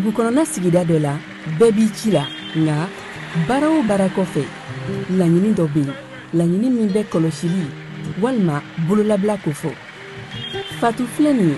Dugu kɔnɔna sigida dɔ la, bɛɛ b'i ci la, nka baara o baara kɔfɛ, laɲini dɔ bɛ yen, laɲini min bɛ kɔlɔsili walima bololabila kofɔ. Fatu filɛ nin ye,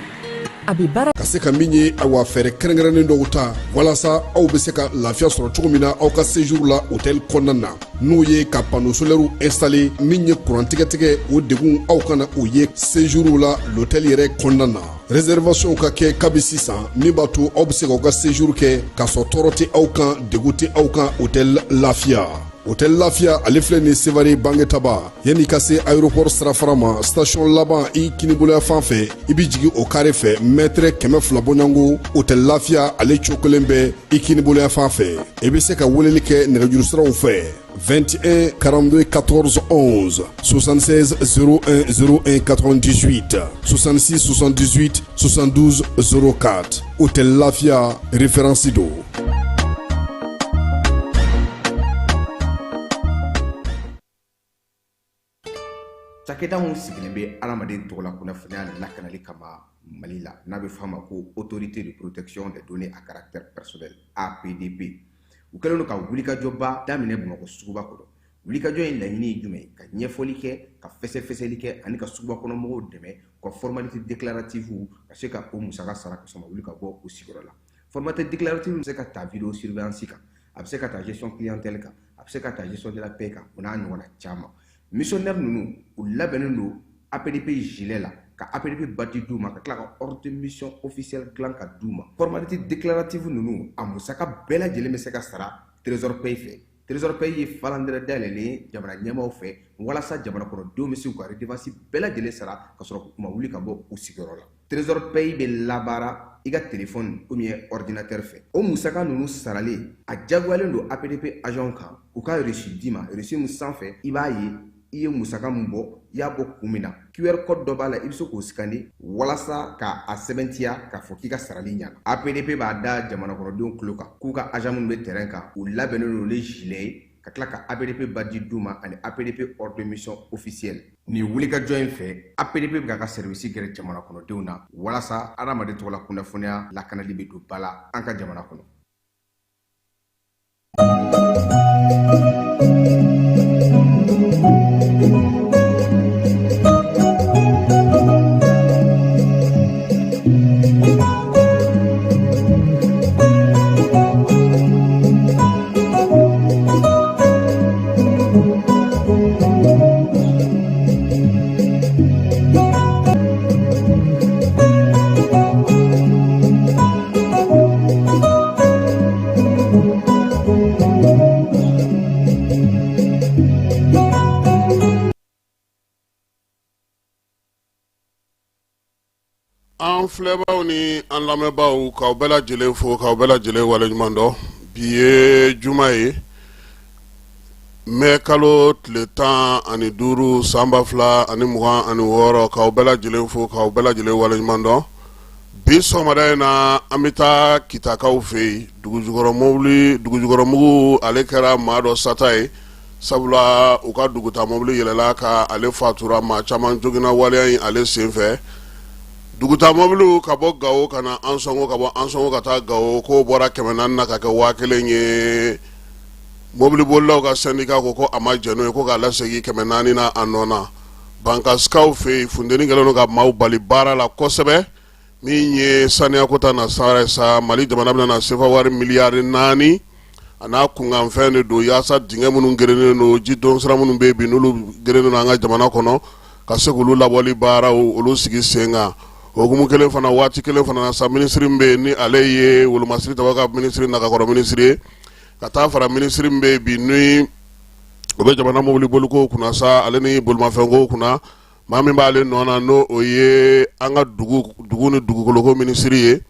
a bɛ baara ka se ka min ye, awa, fɛɛrɛ kɛrɛnkɛrɛnnen dɔw ta walasa aw bɛ se ka lafiya sɔrɔ cogo min na aw ka séjour la hôtel kɔnɔna na, n'o ye ka panneau solaire installer. Min ye courant tigɛtigɛ, o degun aw kana o ye séjour la l'hôtel yɛrɛ kɔnɔna na. Réservation ka kɛ kabi sisan, min b'a to aw bɛ se k'aw ka séjour kɛ k'a sɔrɔ tɔɔrɔ tɛ aw kan, degun tɛ aw kan. Hôtel Lafiya, Hôtel Lafiya, ale filɛ nin Sevare Bangetaba, yanni ka se aéroport sirafara ma, station laban, i kiniboloya fan fɛ, i bɛ jigin o carré fɛ, mètre 200 bɔɲɔgɔnko, Hôtel Lafiya ale cokolen bɛ i kiniboloya fan fɛ. I bɛ se ka weleli kɛ nɛgɛjuru siraw fɛ: 21 42 14 11, 76 01 01 98, 66 78 72 04. Hôtel Lafia, référence don. Cakɛda min sigilen bɛ adamaden tɔgɔla kunnafoniya lakanali kama Mali la, n'a bɛ f'a ma ko Autorité de protection des données à caractère personnel, APDP, u kɛlen don ka wulikajɔba daminɛ Bamakɔ suguba kɔnɔ. Wulikajɔ in laɲini ye jumɛn ye? Ka ɲɛfɔli kɛ, ka fɛsɛfɛsɛli kɛ ani ka suguba kɔnɔ mɔgɔw dɛmɛ u ka formalité déclarative, ka se ka o musaka sara ka sɔrɔ ma wuli ka bɔ u sigiyɔrɔ la. Formalité déclarative bɛ se ka ta vidéo surveillance kan, a bɛ se ka ta gestion clientèle kan, a bɛ se ka ta gestion de la paie kan, o n'a ɲɔgɔnna caman. Missionnaire ninnu, u labɛnnen don APDP gilet la, ka APDP badge d'u ma, ka tila ka ordre de mission officielle dilan ka d'u ma. Formalité déclarative ninnu, a musaka bɛɛ lajɛlen bɛ se ka sara Trésor Pay fɛ. Trésor Pay ye falandɛrɛ dayɛlɛlen ye jamana ɲɛmaaw fɛ walasa jamana kɔnɔdenw bɛ se k'u ka redevance bɛɛ lajɛlen sara ka sɔrɔ u ma wuli ka bɔ u sigiyɔrɔ la. Trésor Pay bɛ labaara i ka téléphone ou bien ordinateur fɛ. O musaka ninnu saralen, a jagoyalen don APDP agent kan u ka reçu d'i ma. Reçu min sanfɛ, i b'a ye i ye musaka min bɔ, i y'a bɔ kun min na. QR code dɔ b'a la, i bɛ se k'o scanner walasa k'a sɛbɛntiya k'a fɔ k'i ka sarali ɲana. APDP b'a da jamana kɔnɔdenw tulo kan k'u ka agent minnu bɛ terrain kan, u labɛnnen don ni gilet ye, ka tila ka APDP badge d'u ma ani APDP ordre de mission officielle. Nin wulikajɔ in fɛ, APDP bɛ k'a ka service gɛrɛ jamana kɔnɔdenw na walasa adamaden tɔgɔla kunnafoniya lakanali bɛ don ba la an ka jamana kɔnɔ. An filɛbaaw ni an lamɛnbaaw, k'aw bɛɛ lajɛlen fo, k'aw bɛɛ lajɛlen waleɲuman dɔn. Bi ye juma ye, mɛ kalo tile 15, san 2026. K'aw bɛɛ lajɛlen fo, k'aw bɛɛ lajɛlen waleɲuman dɔn. Bi sɔgɔmada in na, an bɛ taa Kitakaw fɛ yen. Dugujukɔrɔ dugujukɔrɔmugu, ale kɛra maa dɔ sata ye, sabula u ka duguta mobili yɛlɛla ka ale fatura, maa caman joginna waleya in ale senfɛ. Duguta mɔbiliw ka bɔ Gawo ka na Ansɔngo, ka bɔ Ansɔngo ka taa Gawo, k'o bɔra 400 na ka kɛ 1000 ye. Mobilibolilaw ka syndicat ko ko a ma jɛn n'o ye, ko k'a lasegin 400 na a nɔ na. Bankasikaw fɛ yen, funteni kɛlen don ka maaw bali baara la kosɛbɛ. Min ye saniyako ta na sa, Mali jamana bɛna na sefa wari miliyari 4 a n'a kunkanfɛn de don, yaasa dingɛ minnu gerennen don, ji don sira minnu bɛ yen bi, n'olu gerennen don an ka jamana kɔnɔ, ka se k'olu labɔli baaraw olu sigi sen kan. O hukumu kelen fana, waati kelen fana na sa, minisiri min bɛ yen ni ale ye wolomasiri taba ka minisiri, nagakɔrɔ minisiri ye, ka taa fara minisiri min bɛ yen bi ni o bɛ jamana mobili boliko kunna sa, ale ni bolimafɛnko kunna, maa min b'ale nɔ na, n'o o ye an ka dugu ni dugukoloko minisiri ye,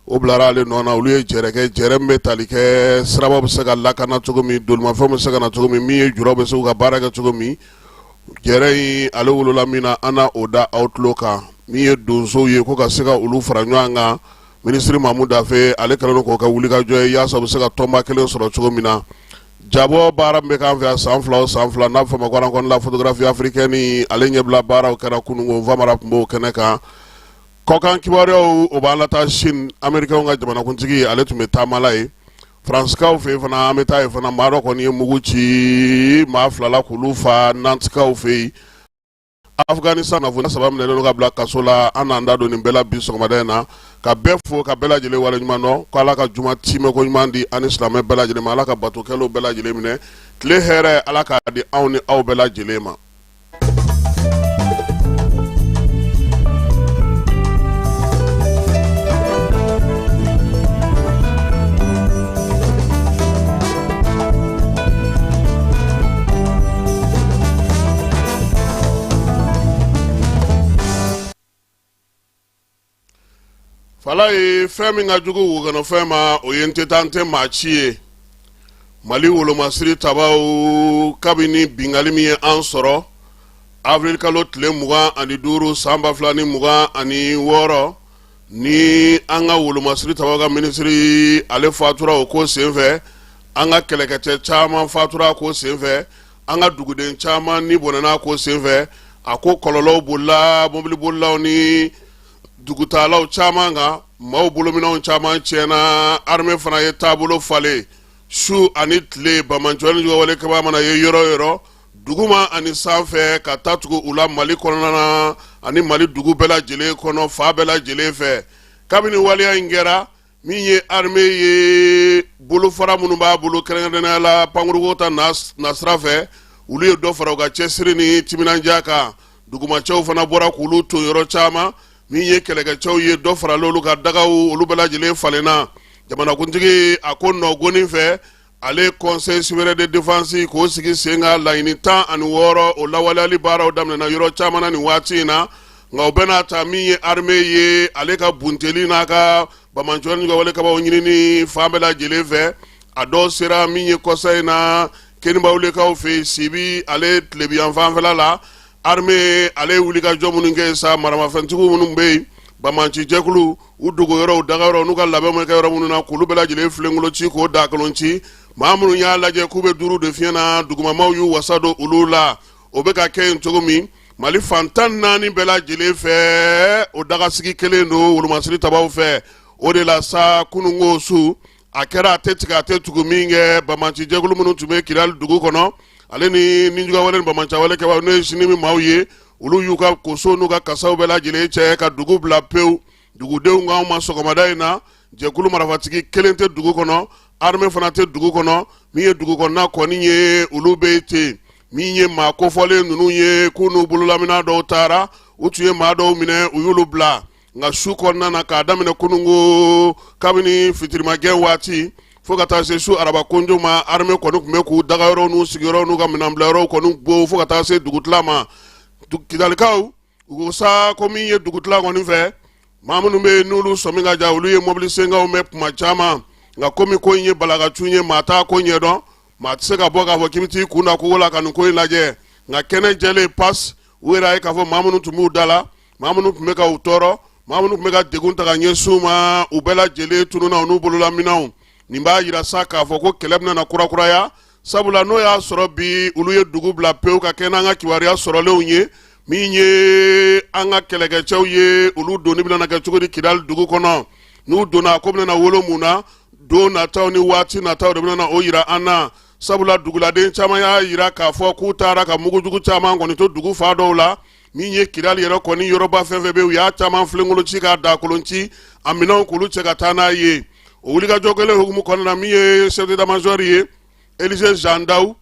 o bilara ale nɔ na. Olu ye jɛrɛ kɛ, jɛrɛ min bɛ tali kɛ siraba bɛ se ka lakana cogo min, bolimafɛnw bɛ se ka na cogo min, min ye juraw bɛ se k'u ka baara kɛ cogo min. Jɛrɛ in ale wolola min na, an na o da aw tulo kan. Min ye donsow ye, ko ka se ka olu fara ɲɔgɔn kan, minisiri Mamu Dafe ale kɛlen don k'o kɛ wulikajɔ ye, yaasa u bɛ se ka tɔnba kelen sɔrɔ cogo min na. Jabɔ baara min bɛ k'an fɛ yan san fila o san fila, n'a fɔ ma ko rencontre la photographie africaine, ale ɲɛbila baaraw kɛra kununko. Famara tun b'o kɛnɛ kan. Kɔkan kibaruyaw, o b'an lataa Chine. Américain ka jamanakuntigi, ale tun bɛ taama la yen. Faransikaw fɛ yen fana, an bɛ taa yen fana. Maa dɔ kɔni ye mugu ci maa fila la k'olu fa Nantikaw fɛ yen. Afghanistan, kunnafoni saba minɛlen don ka bila kaso la. An n'an da don nin bɛɛ la bi sɔgɔmada in na, ka bɛɛ fo, ka bɛɛ lajɛlen waleɲuman dɔn, ko Ala ka juma tiimɛko ɲuman di an ni silamɛ bɛɛ lajɛlen ma. Ala ka batokɛlaw bɛɛ lajɛlen minɛ. Tile hɛrɛ, Ala k'a di anw ni aw bɛɛ lajɛlen ma. Fala ye fɛn min ka jugu wokɔnɔfɛn ma, o ye n tɛ taa n tɛ maa ci ye. Mali wolomasiri tabaw, kabini bingali min ye an sɔrɔ avril kalo tile 25 san 2026, ni an ka wolomasiri tabaw ka minisiri, ale fatura o ko senfɛ, an ka kɛlɛkɛcɛ caman fatura ko senfɛ, an ka duguden caman ni bɔnɛna ko senfɛ, a ko kɔlɔlɔw bolila mɔbilibolilaw ni dugutaalaw caman kan, maaw bolominɛnw caman tiɲɛna. Armée fana ye taabolo falen su ani tile. Banbaanciwale ni juguwale kɛbaa mana ye yɔrɔ o yɔrɔ, duguma ani sanfɛ, ka taa tugu u la Mali kɔnɔna na ani Mali dugu bɛɛ lajɛlen kɔnɔ, fan bɛɛ lajɛlen fɛ. Kabini waleya in kɛra, min ye armée ye, bolofara minnu b'a bolo, kɛrɛnkɛrɛnnenya la pankuruko ta nasira fɛ, olu ye dɔ fara u ka cɛsiri ni timinandiya kan. Dugumacɛw fana bɔra k'olu to yɔrɔ caman. Min ye kɛlɛkɛcɛw ye, dɔ farala olu ka dagaw, olu bɛɛ lajɛlen falenna. Jamanakuntigi, a ko nɔgɔnin fɛ, ale conseil supérieur de défense k'o sigi sen kan. Laɲini 16, o lawaleyali baaraw daminɛna yɔrɔ caman na nin waati in na. Nka o bɛɛ n'a ta, min ye armée ye, ale ka bunteli n'a ka banbaanciwale ni juguwale kɛbaaw ɲinini fan bɛɛ lajɛlen fɛ, a dɔw sera min ye kɔsa in na Kenibawulekaw fɛ yen, Sibi ale tilebiyan fanfɛla la. Armée, ale ye wulikajɔ minnu kɛ sa, maramafɛntigiw minnu bɛ yen, banbaanci jɛkulu, u dogo yɔrɔw, dagayɔrɔ n'u ka labɛnw bɛ kɛ yɔrɔ minnu na, k'olu bɛɛ lajɛlen filenkolon ci, k'o dakolon ci. Maa minnu y'a lajɛ k'u bɛ duuru de fiɲɛ na, dugumamaw y'u wasa don olu la. O bɛ ka kɛ yen cogo min, Mali fan 14 bɛɛ lajɛlen fɛ, o dagasigi kelen don wolomasiri tabaw fɛ. O de la sa, kununko su, a kɛra a tɛ tigɛ a tɛ tugu min kɛ, banbaanci jɛkulu minnu tun bɛ Kidali dugu kɔnɔ, ale ni nijuguwale ni banbaanciwale kɛbaaw, n'o ye JNIM maaw ye, olu y'u ka koso n'u ka kasaw bɛɛ lajɛlen cɛ ka dugu bila pewu. Dugudenw k'anw ma sɔgɔmada in na, jɛkulu marafatigi kelen tɛ dugu kɔnɔ, armée fana tɛ dugu kɔnɔ. Min ye dugu kɔnɔna kɔni ye, olu bɛ ten. Min ye maa kofɔlen ninnu ye, k'u n'u bololamina dɔw taara, u tun ye maa dɔw minɛ, u y'olu bila. Nka su kɔnɔna na, k'a daminɛ kununko kabini fitirimagɛn waati fo ka taa se su araba konjo ma, armée kɔni tun bɛ k'u dagayɔrɔw n'u sigiyɔrɔw n'u ka minɛnbilayɔrɔw kɔni bon fo ka taa se dugutila ma. Kidalikaw, u ko sa ko min ye dugutila kɔni fɛ, maa minnu bɛ yen n'olu sɔmi ka ja, olu ye mɔbili senkanw mɛn kuma caman. Nka komi ko in ye balakacun ye, maa t'a ko ɲɛdɔn, maa tɛ se ka bɔ k'a fɔ k'i bɛ t'i kun da kogo la ka nin ko in lajɛ. Nka kɛnɛ jɛlen pas, u yɛrɛ ye k'a fɔ maa minnu tun b'u da la, maa minnu tun bɛ ka u tɔɔrɔ, maa minnu tun bɛ ka degun ta ka ɲɛsin u ma, u bɛɛ lajɛlen tununna u n'u bololaminɛnw. Nin b'a yira sa k'a fɔ ko kɛlɛ bɛna na kurakuraya, sabula n'o y'a sɔrɔ bi olu ye dugu bila pewu ka kɛ n'an ka kibaruya sɔrɔlenw ye, min ye an ka kɛlɛkɛcɛw ye, olu donni bɛna kɛ cogo di Kidali dugu kɔnɔ? N'u donna, a ko bɛna wolo mun na? Don nataw ni waati nataw de bɛna o yira an na, sabula duguladen caman y'a yira k'a fɔ k'u taara ka mugujugu caman kɔni to dugu fan dɔw la. Min ye Kidali yɛrɛ kɔni, yɔrɔba fɛn fɛn bɛ, u y'a caman filenkolon ci k'a dakolon ci, a minɛnw k'olu cɛ ka taa n'a ye. O wulikajɔ kelen hukumu kɔnɔna na, min ye chef d'état-major ye, Élisée Jean Ndaw,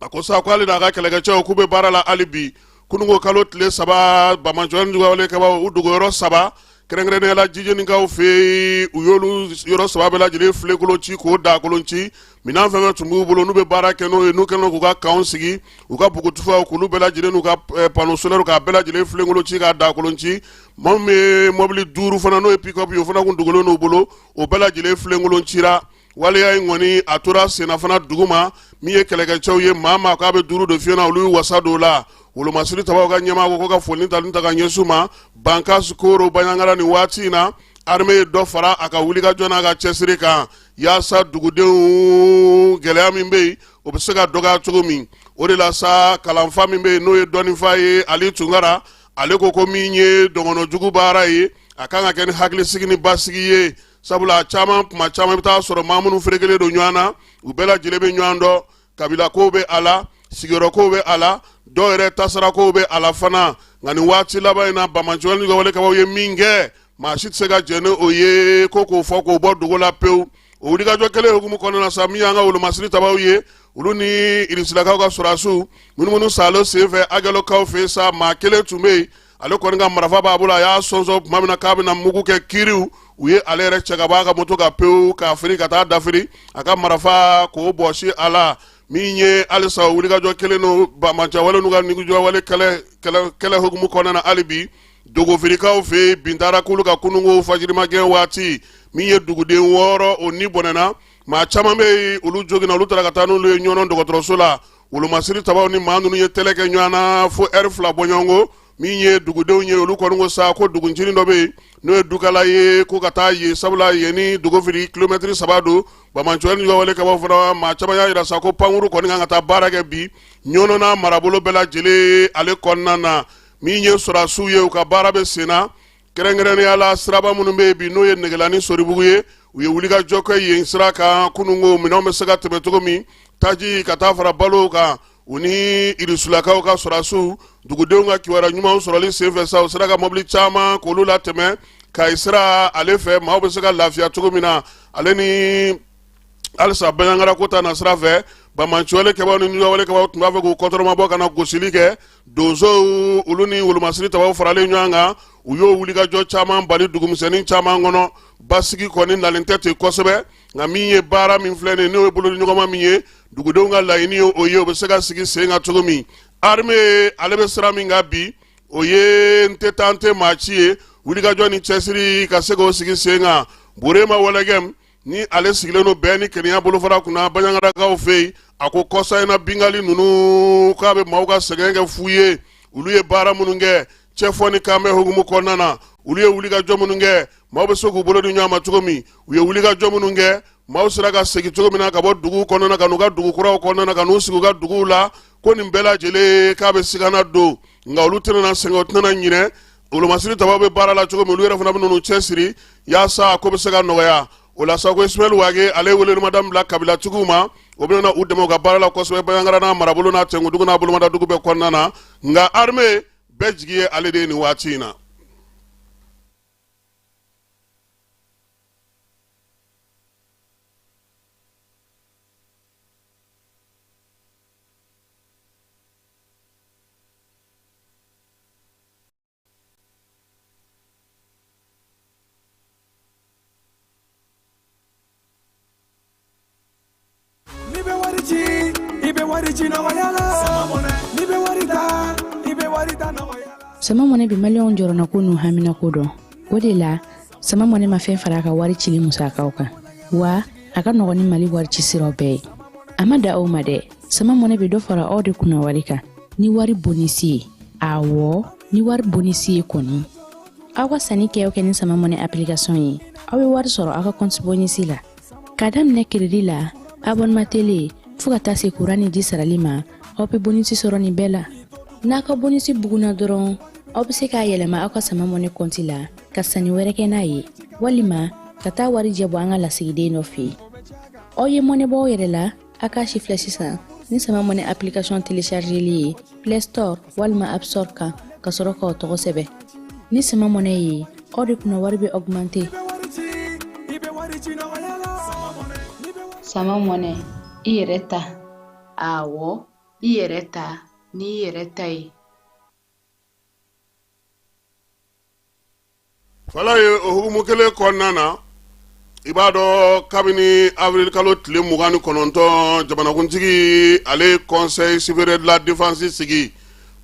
a ko sa ko ale n'a ka kɛlɛkɛcɛw k'u bɛ baara la hali bi. Kununko kalo tile 3, banbaanciwale ni juguwale kɛbaaw, u dogoyɔrɔ saba, kɛrɛnkɛrɛnnenya la Jijenikaw fɛ yen, u y'olu yɔrɔ saba bɛɛ lajɛlen filenkolon ci k'o dakolon ci. Minɛn fɛn fɛn tun b'u bolo n'u bɛ baara kɛ n'o ye, n'u kɛlen k'u ka kanw sigi, u ka bugutufaw, k'olu bɛɛ lajɛlen n'u ka panneau solaire, k'a bɛɛ lajɛlen filenkolon ci k'a dakolon ci. Maa min ye mɔbili duuru fana, n'o ye pick-up ye, o fana kun dogolen n'u bolo, o bɛɛ lajɛlen filenkolon cira. Waleya in kɔni, a tora senna fana dugu ma. Min ye kɛlɛkɛcɛw ye, maa maa k'a bɛ duuru de fiɲɛ na, olu y'u wasa don o la. Wolomasiri tabaw ka ɲɛmaa ko ka foli tali ta ka ɲɛsin u ma. Bankas Koro Banjagara, nin waati in na, armée ye dɔ fara a ka wulikajɔ n'a ka cɛsiri kan yaasa dugudenw gɛlɛya min bɛ yen, o bɛ se ka dɔgɔya cogo min. O de la sa, kalanfa min bɛ yen, n'o ye dɔnnifa ye, Ali Tunkara, ale ko ko min ye dɔgɔnɔjugu baara ye, A kan ka kɛ ni hakilisigi ni basigi ye, sabula a caman, kuma caman, i bɛ taa sɔrɔ maa minnu ferekelen don ɲɔgɔn na, u bɛɛ lajɛlen bɛ ɲɔgɔn dɔn. Kabila kow bɛ a la, sigiyɔrɔ kow bɛ a la, dɔw yɛrɛ tasara kow bɛ a la fana. Nka nin waati laban in na, banbaanciwale ni wale kɛbaaw ye min kɛ, maa si tɛ se ka jɛn ni o ye ko k'o fɔ k'o bɔ dogo la pewu. O wulikajɔ kelen hukumu kɔnɔna na sa, min y'an ka wolomasiri tabaw ye, olu ni irisilakaw ka sɔrɔdasiw munumunu salo senfɛ Agɛlɔkaw fɛ sa, maa kelen tun bɛ yen, ale kɔni ka marifa b'a bolo. A y'a sɔnsɔn tuma min na k'a bɛna mugu kɛ kiriw, u ye ale yɛrɛ cɛ ka bɔ a ka moto kan pewu, k'a firi ka taa dafiri, a ka marifa k'o bɔsi a la. Min ye halisa wulikajɔ kelen n'o banbaanciwale n'u ka nigujɔwale kɛlɛ hukumu kɔnɔna na, hali bi Dogofirikaw fɛ yen, bin taara k'olu kan kununko fajirimagɛn waati. Min ye duguden 6, o ni bɔnɛna. Maa caman bɛ yen, olu joginna, olu taara ka taa n'olu ye Ɲɔnɔ dɔgɔtɔrɔso la. Wolomasiri tabaw ni maa ninnu ye tɛlɛ kɛ ɲɔgɔn na fo ɛri 2 bɔɲɔgɔnko. Min ye dugudenw ye, olu kɔni ko sa ko duguncinin dɔ bɛ yen n'o ye dukala ye, ko ka taa yen, sabula yen ni Dogofiri kilomɛtiri 3 don. Banbaanciwale ni wale kɛbaaw fana, maa caman y'a jira sa ko pankuru kɔni kan ka taa baara kɛ bi Ɲɔnɔ n'a marabolo bɛɛ lajɛlen ale kɔnɔna na. Min ye sɔrɔdasiw ye, u ka baara bɛ sen na, kɛrɛnkɛrɛnnenya la siraba minnu bɛ yen bi, n'o ye Nɛgɛla ni Soribugu ye. U ye wulikajɔ kɛ yen sira kan kununko, minɛnw bɛ se ka tɛmɛ cogo min, taji ka taa fara balow kan. U ni irisulakaw ka sɔrɔdasiw, dugudenw ka kibaruya ɲumanw sɔrɔli senfɛ sa, u sera ka mɔbili caman k'olu latɛmɛ Kayi sira ale fɛ, maaw bɛ se ka lafiya cogo min na. Ale ni halisa Banjagara ko ta na sira fɛ, banbaanciwale kɛbaaw ni wale kɛbaaw tun b'a fɛ k'u kɔtɔrɔmabɔ ka na gosili kɛ. Donsow, olu ni wolomasiri tabaw faralen ɲɔgɔn kan, u y'o wulikajɔ caman bali dugumisɛnnin caman kɔnɔ. Basigi kɔni nalen tɛ ten kosɛbɛ, nka min ye baara min filɛ nin ye, n'o ye bolodiɲɔgɔnma min ye, dugudenw ka laɲini ye o ye, o bɛ se ka sigi sen kan cogo min. Armée ale bɛ sira min kan bi, o ye n tɛ taa n tɛ maa ci ye, wulikajɔ ni cɛsiri ka se k'o sigi sen kan. Burema Walɛgɛm ni ale sigilen don bɛn ni kelenya bolofara kunna Banjagarakaw fɛ yen, a ko kɔsa in na binkanni ninnu k'a bɛ maaw ka sɛgɛn kɛ fu ye. Olu ye baara minnu kɛ cɛfɔ ni kanbɛn hukumu kɔnɔna na, olu ye wulikajɔ minnu kɛ, maaw bɛ se k'u bolo di ɲɔgɔn ma cogo min, u ye wulikajɔ minnu kɛ, maaw sera ka segin cogo min na ka bɔ duguw kɔnɔna na ka n'u ka dugu kuraw kɔnɔna na ka n'u sigi u ka duguw la, ko nin bɛɛ lajɛlen k'a bɛ sigana don. Nka olu tɛna sɛgɛn, u tɛna ɲinɛ. Wolomasiri tabaw bɛ baara la cogo min, olu yɛrɛ fana bɛ n'u cɛsiri yaasa a ko bɛ se ka nɔgɔya. O la sa, ko Ismaël Wage ale ye welewelemada bila kabilatigiw ma, o bɛna u dɛmɛ u ka baara la kosɛbɛ Banjagara n'a marabolo n'a Tɛnkudugu n'a bolomadadugu bɛɛ kɔnɔna na. Nka armée bɛɛ jigi ye ale de ye nin waati in na. N'i bɛ wari ci, i bɛ wari ci nɔgɔya la. N'i bɛ wari ta, i bɛ wari ta nɔgɔya la. Sama Mɔnɛ bɛ maliyɛnw jɔrɔnako n'u haminako dɔn. O de la, Sama Mɔnɛ ma fɛn fara a ka wari cili musakaw kan, wa a ka nɔgɔn ni Mali wari ci siraw bɛɛ ye. A ma dan o ma dɛ, Sama Mɔnɛ bɛ dɔ fara aw de kunna wari kan ni wari bonisi ye. Awɔ, ni wari bonisi ye kɔni. Aw ka sanni kɛ o kɛ ni Sama Mɔnɛ application ye, aw bɛ wari sɔrɔ aw ka compte bonisi la. K'a daminɛ crédit la, abonnement télé, fo ka taa se kuran ni ji sarali ma, aw bɛ bonisi sɔrɔ nin bɛɛ la. N'a ka bonisi bugunna dɔrɔn, aw bɛ se k'a yɛlɛma aw ka Sama Mɔnɛ kɔnti la ka sanni wɛrɛ kɛ n'a ye, walima ka taa warijɛ bɔ an ka lasigiden dɔ fɛ yen. Aw ye mɔnɛ bɔ aw yɛrɛ la, a k'a sifilɛ sisan ni Sama Mɔnɛ application téléchargeli ye Play Store walima App Store kan, ka sɔrɔ k'aw tɔgɔ sɛbɛn. Ni Sama Mɔnɛ ye, aw de kunna wari bɛ augmenter. Sama Mɔnɛ, i yɛrɛ ta. Awɔ, i yɛrɛ ta n'i yɛrɛ ta ye. Fala ye o hukumu kelen kɔnɔna na, i b'a dɔn kabini avril kalo tile 29, jamanakuntigi ale conseil supérieur de la défense sigi.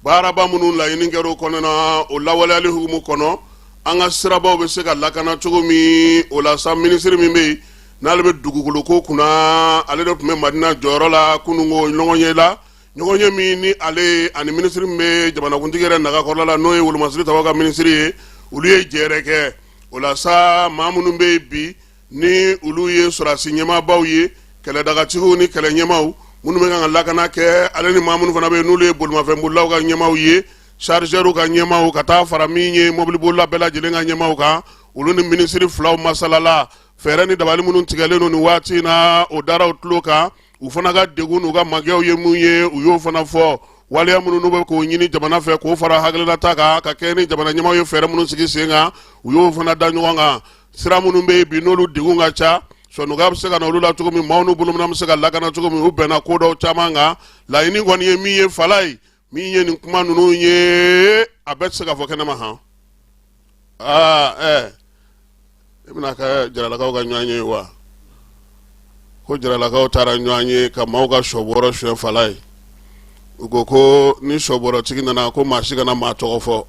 Baaraba minnu laɲini kɛra o kɔnɔna na, o lawaleyali hukumu kɔnɔ, an ka sirabaw bɛ se ka lakana cogo min. O la sa, minisiri min bɛ yen n'ale bɛ dugukolo ko kunna, ale de tun bɛ Madina jɔyɔrɔ la kununko ɲɔgɔnye la, ɲɔgɔnye min ni ale ani minisiri min bɛ jamanakuntigi yɛrɛ nagakɔrɔla la, n'o ye wolomasiri tabaw ka minisiri ye, olu ye jɛrɛ kɛ. O la sa, maa minnu bɛ yen bi ni olu ye sɔrɔdasi ɲɛmaabaw ye, kɛlɛdagatigiw ni kɛlɛ ɲɛmaaw minnu bɛ kan ka lakana kɛ, ale ni maa minnu fana bɛ yen n'olu ye bolimafɛnbolilaw ka ɲɛmaaw ye. chargeurs ka ɲɛmaaw ka taa fara min ye mɔbilibolila bɛɛ lajɛlen ka ɲɛmaaw kan, olu ni minisiri filaw masalala. Fɛɛrɛ ni dabali minnu tigɛlen don nin waati in na, o dara u tulo kan. U fana ka degun n'u ka magɛw ye mun ye, u y'o fana fɔ. Waleya minnu n'u bɛ k'o ɲini jamana fɛ k'o fara hakilinata kan ka kɛ ni jamana ɲɛmaaw ye fɛɛrɛ minnu sigi sen kan, u y'o fana da ɲɔgɔn kan. Sira minnu bɛ yen bi, n'olu degun ka ca, sɔnɔgɔya bɛ se ka na olu la cogo min, maaw n'u bolominɛn bɛ se ka lakana cogo min, u bɛnna ko dɔw caman kan. Laɲini kɔni ye min ye, fala ye min ye nin kuma ninnu ye, a bɛɛ tɛ se ka fɔ kɛnɛma. Han, aa, ɛ, e bɛna kɛ Jaralakaw ka ɲɔgɔn ye wa? Ko Jaralakaw taara ɲɔgɔn ye ka maaw ka sɔbɔrɔ suɲɛ, fala ye. U ko ko ni sɔbɔrɔtigi nana, ko maa si kana maa tɔgɔ fɔ.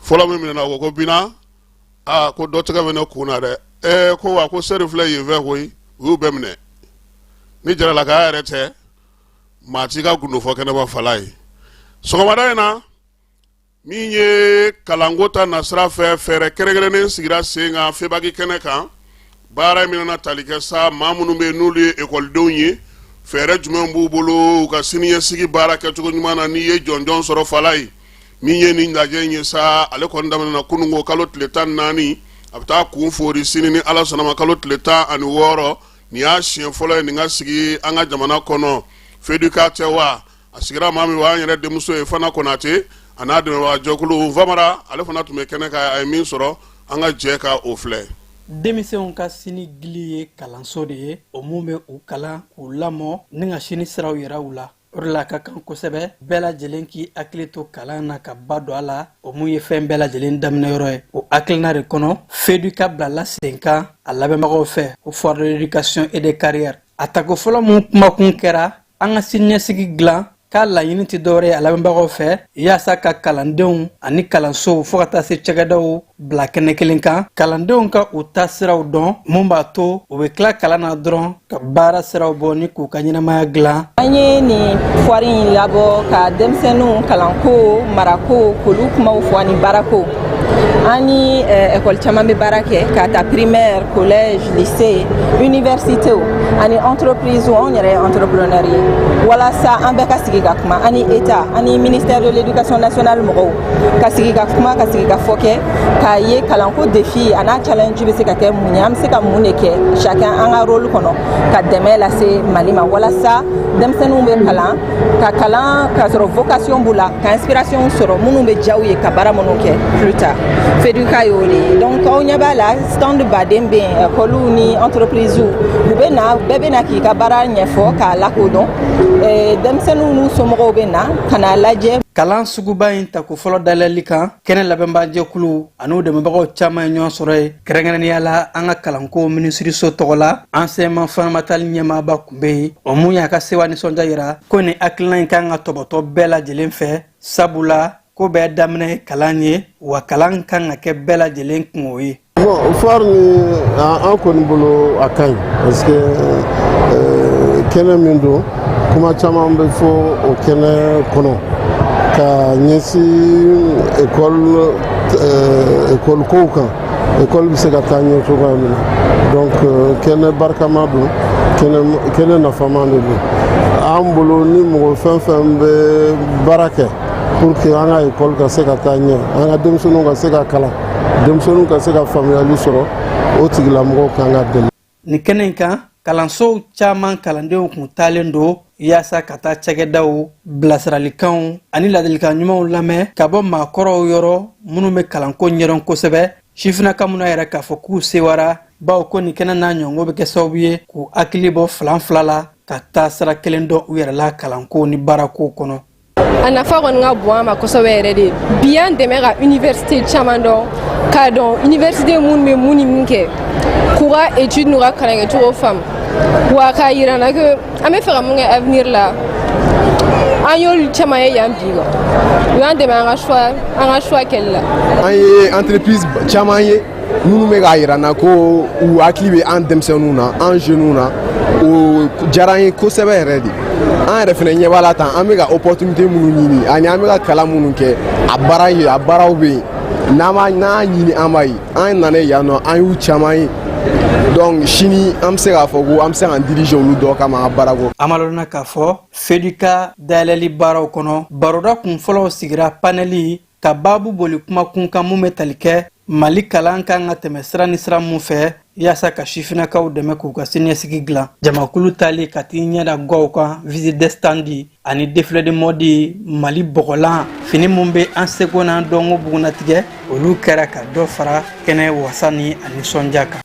Fɔlɔ min minɛna, o ko ko bina, aa, ko dɔ tɛgɛ bɛ ne kun na dɛ. Ɛɛ, ko wa, ko seri filɛ yen fɛ koyi. U y'u bɛɛ minɛ. Ni Jaralakaya yɛrɛ tɛ, maa t'i ka gundo fɔ kɛnɛma, fala ye. Sɔgɔmada in na, min ye kalanko ta nasira fɛ, fɛɛrɛ kɛrɛnkɛrɛnnen sigira sen kan FEBAC kɛnɛ kan. Baara in bɛna tali kɛ sa maa minnu bɛ yen n'olu ye ekɔlidenw ye, fɛɛrɛ jumɛn b'u bolo u ka siniɲɛsigi baara kɛcogo ɲuman na n'i ye jɔnjɔn sɔrɔ, fala ye. Min ye nin lajɛ in ye sa, ale kɔni daminɛna kununko kalo tile 14, a bɛ taa kun foori sini ni Ala sɔnna ma, kalo tile 16. Nin y'a siɲɛ fɔlɔ ye nin ka sigi an ka jamana kɔnɔ. FEDUCA tɛ wa? A sigira maa min wa, an yɛrɛ denmuso ye Fana Konate, a n'a dɛmɛbaga jɛkulu Famara, ale fana tun bɛ kɛnɛ kan. A ye min sɔrɔ, an ka jɛ ka o filɛ. Denmisɛnw ka sini gili ye kalanso de ye, o mun bɛ u kalan, k'u lamɔ ni ka sini siraw yira u la. O de la a ka kan kosɛbɛ bɛɛ lajɛlen k'i hakili to kalan na, ka ba don a la, o mun ye fɛn bɛɛ lajɛlen daminɛyɔrɔ ye. O hakilina de kɔnɔ, FEDUCA bilala sen kan a labɛnbagaw fɛ, o Foire de l'éducation et des carrières. A tako fɔlɔ mun kumakun kɛra an ka siniɲɛsigi dilan, k'a laɲini tɛ dɔwɛrɛ ye a labɛnbagaw fɛ yaasa ka kalandenw ani kalansow, fɔɔ ka taa se cakɛdaw bila kɛnɛ kelen kan, kalandenw ka u ta siraw dɔn, mun b'a to u bɛ tila kalan na dɔrɔn ka baara siraw bɔ ni k'u ka ɲɛnamaya dilan. An ye nin foire in labɔ ka denmisɛnninw kalanko, marako, k'olu kumaw fɔ, ani baarako. An ni école caman bɛ baara kɛ, k'a ta primaire, collège, lycée, université ani entreprise. Anw yɛrɛ ye entrepreneur ye, walasa an bɛɛ ka sigi ka kuma, ani état ani ministère de l'éducation nationale mɔgɔw ka sigi ka kuma, ka sigi ka fɔ kɛ, k'a ye kalanko défi a n'a challenge bɛ se ka kɛ mun ye, an bɛ se ka mun de kɛ chacun an ka rôle kɔnɔ ka dɛmɛ lase Mali ma, walasa denmisɛnninw bɛ kalan, ka kalan k'a sɔrɔ vocation b'u la, ka inspiration sɔrɔ minnu bɛ diya u ye ka baara minnu kɛ plus tard. FEDUCA y'o de ye. Donc aw ɲɛ b'a la, stand baden bɛ yen, école ni entreprise u bɛ na, bɛɛ bɛ na k'i ka baara ɲɛfɔ k'a lakodɔn. Denmisɛnninw n'u somɔgɔw bɛ na ka n'a lajɛ. Kalan suguba in tako fɔlɔ dayɛlɛli kan, kɛnɛ labɛnbaajɛkulu an'u dɛmɛbagaw caman ye ɲɔgɔn sɔrɔ ye. Kɛrɛnkɛrɛnnenya la, an ka kalanko minisiriso tɔgɔ la, enseignement fondamental ɲɛmaaba tun bɛ yen, o mun y'a ka sewa nisɔndiya yira ko nin hakilina in kan ka tɔbɔtɔ bɛɛ lajɛlen fɛ, sabula ko bɛɛ daminɛ kalan ye, wa kalan kan ka kɛ bɛɛ lajɛlen kungo ye. Bon, foire ni an kɔni bolo, a ka ɲi, parce que kɛnɛ min don, kuma caman bɛ fɔ o kɛnɛ kɔnɔ ka ɲɛsin école kow kan, école bɛ se ka taa ɲɛ cogoya min na. Donc kɛnɛ barikama don, kɛnɛ nafama de don an bolo. Ni mɔgɔ fɛn fɛn bɛ baara kɛ pour que an ka école ka se ka taa ɲɛ, an ka denmisɛnninw ka se ka kalan, denmisɛnninw ka se ka faamuyali sɔrɔ, o tigilamɔgɔw kan ka dɛmɛ. Nin kɛnɛ in kan, kalansow caman kalandenw kun taalen don yaasa ka taa cakɛdaw bilasiralikanw ani ladilikan ɲumanw lamɛn ka bɔ maakɔrɔw yɔrɔ minnu bɛ kalanko ɲɛdɔn kosɛbɛ. Sifinnaka minnu yɛrɛ k'a fɔ k'u sewara, bawo ko nin kɛnɛ n'a ɲɔgɔnko bɛ kɛ sababu ye k'u hakili bɔ filan fila la, ka taa sira kelen dɔn u yɛrɛ la kalanko ni baarako kɔnɔ. A nafa kɔni ka bon an ma kosɛbɛ yɛrɛ de. Bi y'an dɛmɛ ka université caman dɔn, k'a dɔn université minnu bɛ mun ni mun kɛ, k'u ka étude n'u ka kalankɛcogo faamu, wa k'a yira n na que an bɛ fɛ ka mun kɛ avenir la, an y'olu caman ye yan bi quoi. U y'an dɛmɛ an ka choix kɛli la. An ye entreprise caman ye minnu bɛ k'a yira n na ko u hakili bɛ an denmisɛnninw na, an jeunes na. O diyara an ye kosɛbɛ yɛrɛ de. An yɛrɛ fɛnɛ ɲɛ b'a la tan, an bɛ ka opportunité minnu ɲini ani an bɛ ka kalan minnu kɛ, a baara ye, a baaraw bɛ yen. N'an b'a n'an y'a ɲini, an b'a ye. An nana yan nɔ, an y'u caman ye. Donc sini an bɛ se k'a fɔ ko an bɛ se k'an diriger olu dɔ kama an ka baarako. An b'a lɔnna k'a fɔ FEDUCA dayɛlɛli baaraw kɔnɔ, baroda kun fɔlɔw sigira panɛli ka baabu boli kuma kun kan mun bɛ tali kɛ Mali kalan kan ka tɛmɛ sira ni sira mun fɛ yaasa ka sifinnakaw dɛmɛ k'u ka siniɲɛsigi dilan. Jamakulu taali ka t'i ɲɛ da gwaw kan, visite des stands ani défilé de mode Mali bɔgɔlan fini mun bɛ an seko n'an dɔnko bugunnatigɛ, olu kɛra ka dɔ fara kɛnɛ wasa ni a nisɔndiya kan.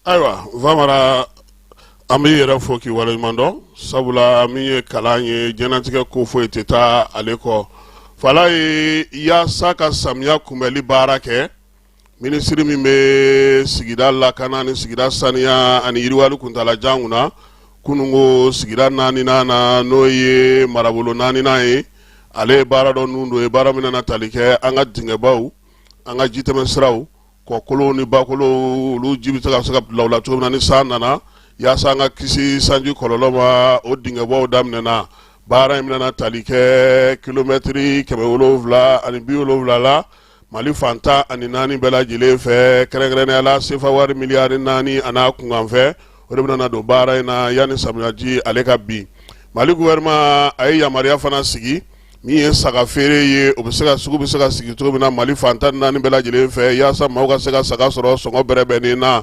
Ayiwa Famara, an b'i yɛrɛ fo k'i waleɲuman dɔn, sabula min ye kalan ye, diɲɛnatigɛ ko foyi tɛ taa ale kɔ. Falaye, yaasa ka samiya kunbɛli baara kɛ, minisiri min bɛ sigida lakana ni sigida saniya ani yiriwali kuntaalajan kunna, kununko sigida naaninan na, n'o ye marabolo naaninan ye, ale ye baara dɔ nun don ye, baara min nana tali kɛ an ka dingɛbaw, an ka jitɛmɛ siraw, kɔkolow ni bakolow, olu ji bɛ se ka bila u la cogo min na ni san nana, yaasa an ka kisi sanji kɔlɔlɔ ma. O dingɛbɔw daminɛna. Baara in bɛna tali kɛ kilomɛtiri 770 la Mali fan 14 bɛɛ lajɛlen fɛ, kɛrɛnkɛrɛnnenya la sefa wari miliyari 4 a n'a kunkanfɛ, o de bɛna don baara in na yanni samiyaji ale ka bin. Mali gouvernement a ye yamaruya fana sigi min ye saga feere ye, o bɛ se ka sugu bɛ se ka sigi cogo min na Mali fan 14 bɛɛ lajɛlen fɛ, yaasa maaw ka se ka saga sɔrɔ sɔngɔ bɛrɛbɛnnen na.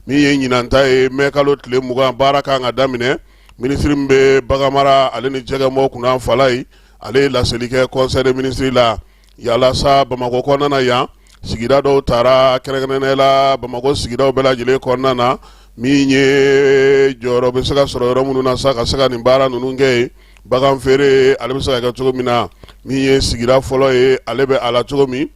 Min ye ɲinan ta ye, mɛ kalo tile 20, baara kan ka daminɛ. Minisiri min bɛ baganmara ale ni jɛgɛmɔ kunna, Falaye, ale ye laseli kɛ conseil des ministres la. Yalasa Bamakɔ kɔnɔna na yan, sigida dɔw taara, kɛrɛnkɛrɛnnenya la Bamakɔ sigidaw bɛɛ lajɛlen kɔnɔna na, min ye jɔyɔrɔ bɛ se ka sɔrɔ yɔrɔ minnu na sa ka se ka nin baara ninnu kɛ yen, bagan feere ale bɛ se ka kɛ cogo min na. Min ye sigida fɔlɔ ye, ale bɛ a la cogo min,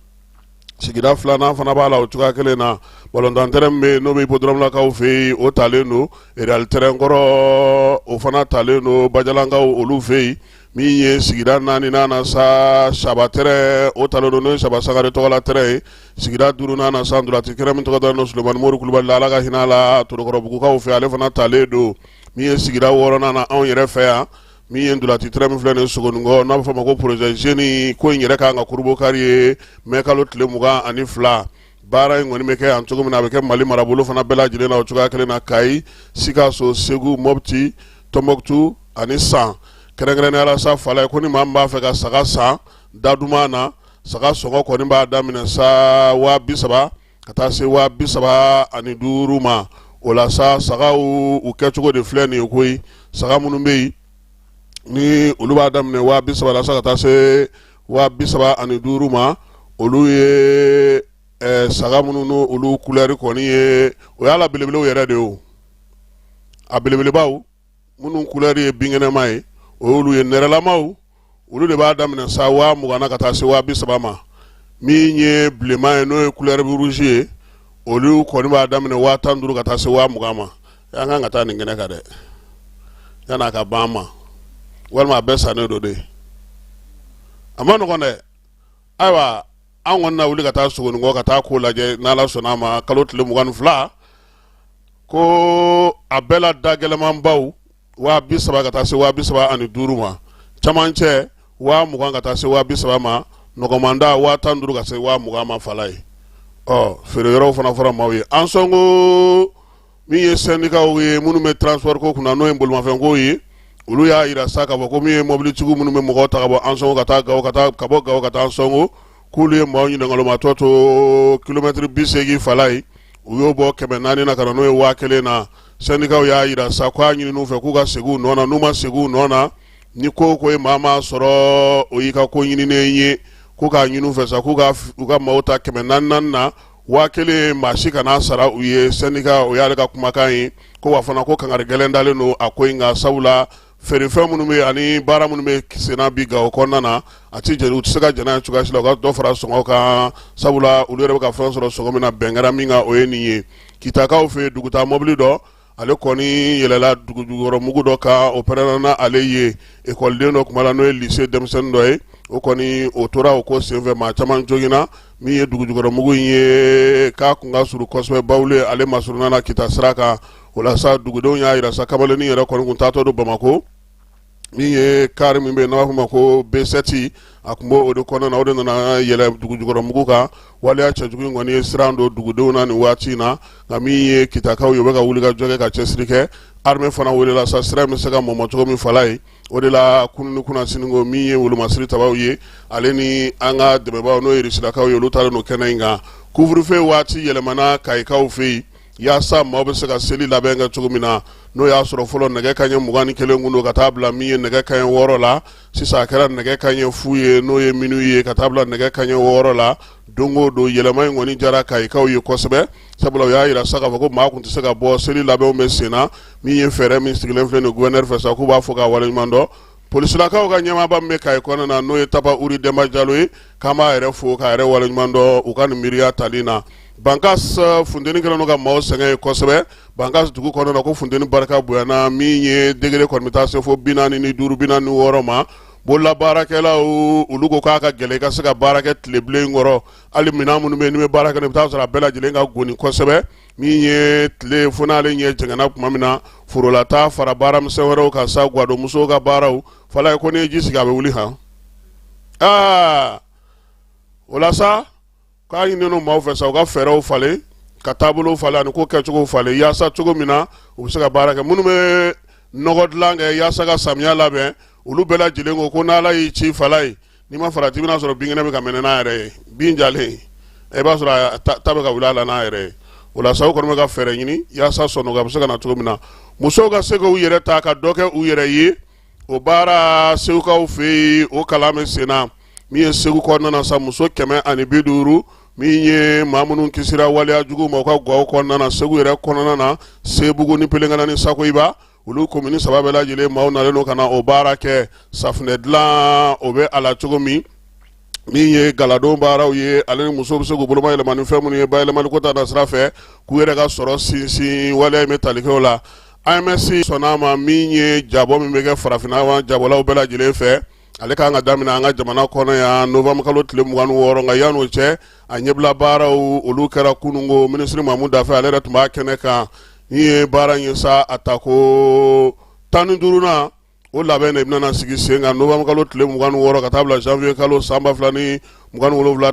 sigida filanan fana b'a la o cogoya kelen na. Balontan terrain min bɛ yen, n'o bɛ hippodrome lakaw fɛ yen, o talen don. Real terrain kɔrɔ, o fana talen don Bajalankaw olu fɛ yen. Min ye sigida naaninan na sa, Saba terrain, o talen don, n'o ye Saba Sangare tɔgɔla terrain ye. Sigida duurunan na sa, ntolaci terrain min tɔgɔ dalen don Sulemani Mori Kulubali la, Ala ka hinɛ a la, Torokɔrɔbugukaw fɛ, ale fana talen don. Min ye sigida wɔɔrɔnan na, anw yɛrɛ fɛ yan, min ye ntolaci terrain min filɛ nin Sogoninkɔ, n'a bɛ fɔ a ma ko projet jeunes, ko in yɛrɛ kan ka kurubokari ye mɛ kalo tile 22. Baara in kɔni bɛ kɛ yan cogo min na, a bɛ kɛ Mali marabolo fana bɛɛ lajɛlen na o cogoya kelen na: Kayi, Sikaso, Segu, Mɔpti, Tɔnbɔkutu ani San. Kɛrɛnkɛrɛnnenya la sa, Falaye, ko ni maa min b'a fɛ ka saga san da duman na, saga sɔngɔ kɔni b'a daminɛ sa 30 000 ka taa se 35 000 ma. O la sa, sagaw u kɛcogo de filɛ nin ye koyi. Saga minnu bɛ yen ni olu b'a daminɛ 30 000 la sa ka taa se 35 000 ma, olu ye saga minnu n' olu kulɛri kɔni ye, o y'a la belebelew yɛrɛ de ye. O a belebelebaw minnu kulɛri ye binkɛnɛma ye, o y'olu ye. Nɛrɛlamaw, olu de b'a daminɛ sa 20 000 na ka taa se 30 000 ma. Min ye bilenman ye, n'o ye kulɛri rouge ye, olu kɔni b'a daminɛ 15 000 ka taa se 20 000 ma. An kan ka taa nin kɛnɛ kan dɛ, yan'a ka ban ma, walima a bɛɛ sannen don de, a ma nɔgɔn dɛ. Ayiwa, an kɔni na wuli ka taa Sogoninkɔ ka taa ko lajɛ n'Ala sɔnna a ma kalo tile 22. Ko a bɛɛ la da gɛlɛnmanbaw 30 000 ka taa se 35 000 ma, camancɛ 20 000 ka taa se 30 000 ma, nɔgɔmanda 15 000 ka se 20 000 ma. Falaye, ɔ feere yɔrɔw fana fɔra maaw ye. Ansongo, min ye sɛndikaw ye minnu bɛ transport ko kunna, n'o ye bolimafɛnko ye, olu y'a yira sa k'a fɔ ko min ye mobilitigiw minnu bɛ mɔgɔw ta ka bɔ Ansongo ka taa Gawo, ka taa ka bɔ Gawo ka taa Ansongo, k'olu ye maaw ɲinɛnkalomatɔ to kilomɛtiri 80. Falaye, u y'o bɔ 400 na ka na n'o ye 1000 na. Sɛndikaw y'a yira sa k'a ɲini u fɛ k'u ka segin u nɔ na. N'u ma segin u nɔ na, ni ko o ko ye maa maa sɔrɔ, o y'i ka ko ɲininen ye. Ko k'a ɲini u fɛ sa k'u ka u ka maaw ta kɛmɛ naani naani na, 1000 maa si kana sara u ye. Sɛndika, o y'ale ka kumakan ye. Ko wa fana ko kangari gɛlɛn dalen don a ko in kan, sabula feerefɛn minnu bɛ ani baara minnu bɛ senna bi Gawo kɔnɔna na, a tɛ jɛn, u tɛ se ka jɛn n'a ye cogoya si la u ka dɔ fara sɔngɔ kan, sabula olu yɛrɛ bɛ ka fɛn sɔrɔ sɔngɔ min na, bɛn kɛra min kan, o ye nin ye. Kitakaw fɛ yen, dugutaa mɔbili dɔ, ale kɔni yɛlɛla dugujukɔrɔ mugu dɔ kan, o pɛrɛnna na ale ye ekɔliden dɔ kuma la, n'o ye lycée denmisɛnnin dɔ ye. O kɔni o tora o ko senfɛ, maa caman joginna. Min ye dugujukɔrɔ mugu in ye, k'a kun ka surun kosɛbɛ Bawule ale masurunna na Kita sira kan. O la sa, dugudenw y'a yira sa, kamalennin yɛrɛ kɔni kun taatɔ don Bamakɔ. Min ye kari min bɛ yen n'a b'a fɔ ma ko B7, a tun b'o de kɔnɔna na, o de nana yɛlɛ dugujukɔrɔmugu kan. Waleya cɛjugu in kɔni ye siran don dugudenw na nin waati in na. Nka min ye kitakaw ye, u bɛ ka wuli ka jɔ kɛ ka cɛsiri kɛ. Armée fana welela sa, sira in bɛ se ka mɔmɔ cogo min fala ye. O de la kunun ni kunasini ko min ye wolomasiri tabaw ye, ale ni an ka dɛmɛbaaw, n'o ye Rusilakaw ye, olu taalen don kɛnɛ in kan. Couvre-feu waati yɛlɛmana Kayikaw fɛ yen yaasa maaw bɛ se ka seli labɛn kɛ cogo min na. N'o y'a sɔrɔ fɔlɔ nɛgɛ kanɲɛ 21 kun don ka taa bila min ye nɛgɛ kanɲɛ 6 la, sisan a kɛra nɛgɛ kanɲɛ fu ye, n'o ye minuit ye, ka taa bila nɛgɛ kanɲɛ 6 la don o don. Yɛlɛma in kɔni diyara Kayikaw ye kosɛbɛ, sabula u y'a jira sa k'a fɔ ko maa tun tɛ se ka bɔ, seli labɛnw bɛ sen na. Min ye fɛɛrɛ min sigilen filɛ nin gouverneur fɛ sa, k'u b'a fɔ k'a waleɲuman dɔn. Polisilakaw ka ɲɛmaaba min bɛ Kayi kɔnɔna na, n'o ye Tapa Uri Denba Jalo ye, k'an b'a yɛrɛ fo k'a yɛrɛ waleɲuman dɔn u ka nin miiriya tali na. Bankas funteni kɛlen don ka maaw sɛgɛn yen kosɛbɛ. Bankas dugu kɔnɔna na, ko funteni barika bonyana, min ye degré kɔni bɛ taa se fo 45, 46 ma. Bololabaarakɛlaw olu ko k'a ka gɛlɛn i ka se ka baara kɛ tile bilen kɔrɔ. Hali minɛn minnu bɛ yen n'i bɛ baara kɛ, i bɛ taa sɔrɔ a bɛɛ lajɛlen ka goni kosɛbɛ. Min ye tile fo n'ale ɲɛ jɛngɛnna tuma min na, forolata fara baaramisɛn wɛrɛw kan sa, gwadonmusow ka baaraw fala ye, ko n'i ye ji sigi a bɛ wuli han. Aa, o la sa, k'a ɲininen don maaw fɛ sa, u ka fɛɛrɛw falen, ka taabolow falen ani ko kɛcogow falen, yaasa cogo min na u bɛ se ka baara kɛ. Minnu bɛ nɔgɔ dilan kɛ yaasa ka samiya labɛn, olu bɛɛ lajɛlen ko ko n'Ala y'i ci fala ye, n'i ma farati, i bɛna sɔrɔ binkɛnɛ bɛ ka mɛnɛ n'a yɛrɛ ye, bin jalen, i b'a sɔrɔ a ta bɛ ka wuli a la n'a yɛrɛ ye. O la sa, u kɔni bɛ ka fɛɛrɛ ɲini yaasa sɔnɔgɔ bɛ se ka na cogo min na, musow ka se k'u yɛrɛ ta ka dɔ kɛ u yɛrɛ ye. O baara segukaw fɛ yen, o kalan bɛ sen na. Min ye Segu kɔnɔna na sa, muso 150 min ye maa minnu kisira waleya jugu ma u ka gaw kɔnɔna na, Segu yɛrɛ kɔnɔna na, Sebugu ni Pelenkana ni Sakoyiba, olu komini saba bɛɛ lajɛlen maaw nalen don ka na o baara kɛ. Safunɛ dilan o bɛ a la cogo min, min ye galadon baaraw ye, ale ni musow bɛ se k'u boloma yɛlɛma ni fɛn minnu ye bayɛlɛmali ko ta na sira fɛ, k'u yɛrɛ ka sɔrɔ sinsin, waleya in bɛ tali kɛ o la. AMS sɔnna a ma, min ye jabɔ min bɛ kɛ farafinna jabɔlaw bɛɛ lajɛlen fɛ, ale kan ka daminɛ an ka jamana kɔnɔ yan novembre kalo tile 26. Nka yan'o cɛ, a ɲɛbila baaraw olu kɛra kununko. Minisiri Mamu Dafe, ale yɛrɛ tun b'a kɛnɛ kan. Min ye baara in ye sa, a ta ko 15nan o labɛn de bɛna sigi sen kan novembre kalo tile 26 ka taa bila janvier kalo san 2027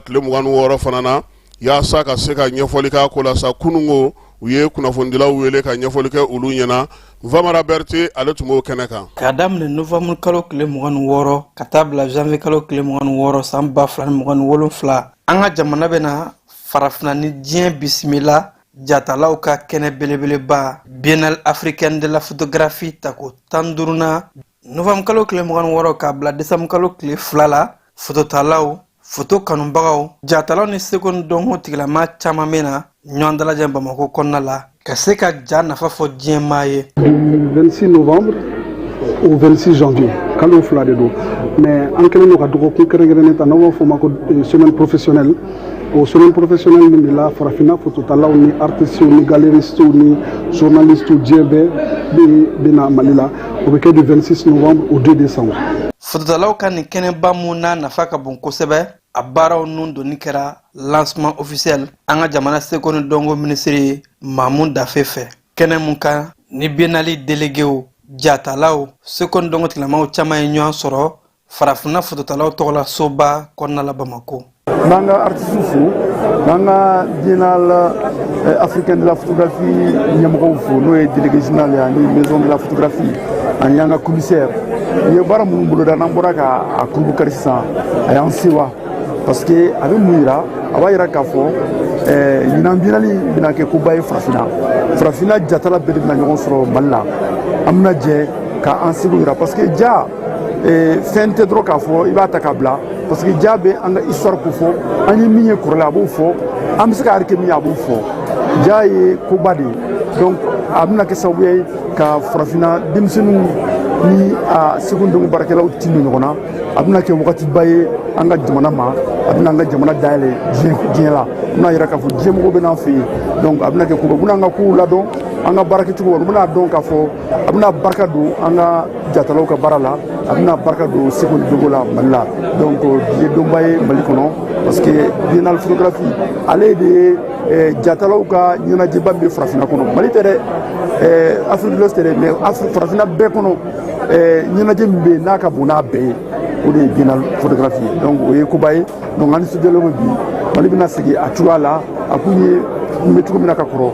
tile 26 fana na, yaasa ka se ka ɲɛfɔli k'a ko la sa. Kununko, u ye kunnafonidilaw wele ka ɲɛfɔli kɛ olu ɲɛna. Vamara Berete, ale tun b'o kɛnɛ kan. K'a daminɛ novembre kalo tile 26 ka taa bila janvier kalo tile 26 san 2027, an ka jamana bɛna farafinna ni diɲɛ bisimila jatalaw ka kɛnɛ belebeleba Biennale africaine de la photographie tako 15nan, novembre kalo tile 26 k'a bila décembre kalo tile 2 la. Fototalaw, foto kanubagaw, jatalaw ni seko ni dɔnko tigilama caman bɛ na ɲɔgɔn dalajɛ Bamakɔ kɔnɔna la ka se ka ja nafa fɔ diɲɛ maa ye. Du 26 novembre au 26 janvier, kalo 2 de don, mais an kɛlen don ka dɔgɔkun kɛrɛnkɛrɛnnen ta, n'aw b'a fɔ o ma ko semaine professionnelle. O semaine professionnelle min de la, farafinna fototalaw ni artistes ni galeristes ni journalistes, diɲɛ bɛɛ bɛ na Mali la. O bɛ kɛ du 26 novembre au 2 décembre. Fototalaw ka nin kɛnɛba mun n'a nafa ka bon kosɛbɛ, a baaraw nun donni kɛra lancement officiel an ka jamana seko ni dɔnko minisiri Mamu Dafe fɛ. Kɛnɛ mun kan ni biennale déléguéw, jatalaw, seko ni dɔnko tigilamaw caman ye ɲɔgɔn sɔrɔ farafinna fototalaw tɔgɔla soba kɔnɔna la Bamako. N b'an ka artistes fo, n b'an ka Biennale africaine de la photographie ɲɛmɔgɔw fo, n'o ye délégué général ye ani maison de la photographie ani an ka commissaire. U ye baara minnu boloda, n'an bɔra ka a kurubukari sisan, a y'an sewa, parce que a bɛ mun yira? A b'a yira k'a fɔ ɲinan biennale bɛna kɛ koba ye farafinna. Farafinna jatala bɛɛ de bɛna ɲɔgɔn sɔrɔ Mali la. An bɛna jɛ k'an seko yira, parce que ja fɛn tɛ dɔrɔn k'a fɔ i b'a ta k'a bila, parce que ja bɛ an ka histoire ko fɔ, an ye min ye kɔrɔlen a b'o fɔ, an bɛ se ka arike min ye a b'o fɔ. Ja ye koba de ye. Donc a bɛna kɛ sababu ye ka farafinna denmisɛnninw ni a seko ni dɔnko baarakɛlaw tin don ɲɔgɔn na. A bɛna kɛ wagatiba ye an ka jamana ma, a bɛna an ka jamana dayɛlɛ diɲɛ la, a bɛna yira k'a fɔ diɲɛ mɔgɔw bɛ n'an fɛ yen. Donc a bɛna kɛ koba, u bɛna an ka kow ladɔn, an ka baarakɛcogo, u bɛna dɔn k'a fɔ a bɛna barika don an ka jatalaw ka baara la, a bɛna barika don seko ni dɔnko la Mali la. Donc bi ye donba ye Mali kɔnɔ, parce que biennale photographie, ale de ye jatalaw ka ɲɛnajɛba min bɛ farafinna kɔnɔ. Mali tɛ dɛ, Afrique de l'Ouest tɛ dɛ, mais farafinna bɛɛ kɔnɔ. Ɲɛnajɛ min bɛ yen n'a ka bon n'a bɛɛ ye, o de ye biennale photographie ye. Donc o ye koba ye. Donc an nisɔndiyalen bɛ bi. Mali bɛna segin a cogoya la, a kun ye n bɛ cogo min na ka kɔrɔ,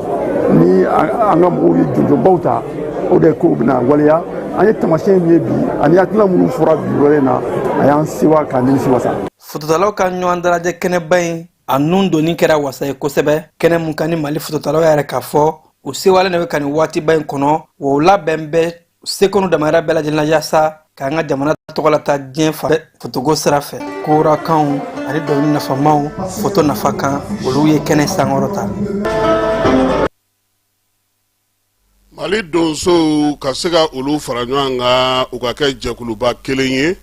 ni an ka mɔgɔw ye jɔnjɔnbaw ta, o de kow bɛna waleya. An ye taamasiyɛn min ye bi ani hakilina minnu fɔra bi wɛrɛ in na, a y'an sewa k'an nimisi wasa. Fototalaw ka ɲɔgɔn dalajɛ kɛnɛba in, a nun donni kɛra wasa ye kosɛbɛ. Kɛnɛ mun kan ni Mali fototalaw yɛrɛ k'a fɔ u sewalen de bɛ ka nin waatiba in kɔnɔ, wa u labɛn bɛ seko n'u damayira bɛɛ lajɛlen na yaasa k'an ka jamana tɔgɔ lata diɲɛ fan bɛɛ fotoko sira fɛ. Korakanw ani dɔnkili nafamaw foto nafa kan, olu ye kɛnɛ sankɔrɔta. Mali donsow ka se ka olu fara ɲɔgɔn kan, u ka kɛ jɛkuluba kelen ye,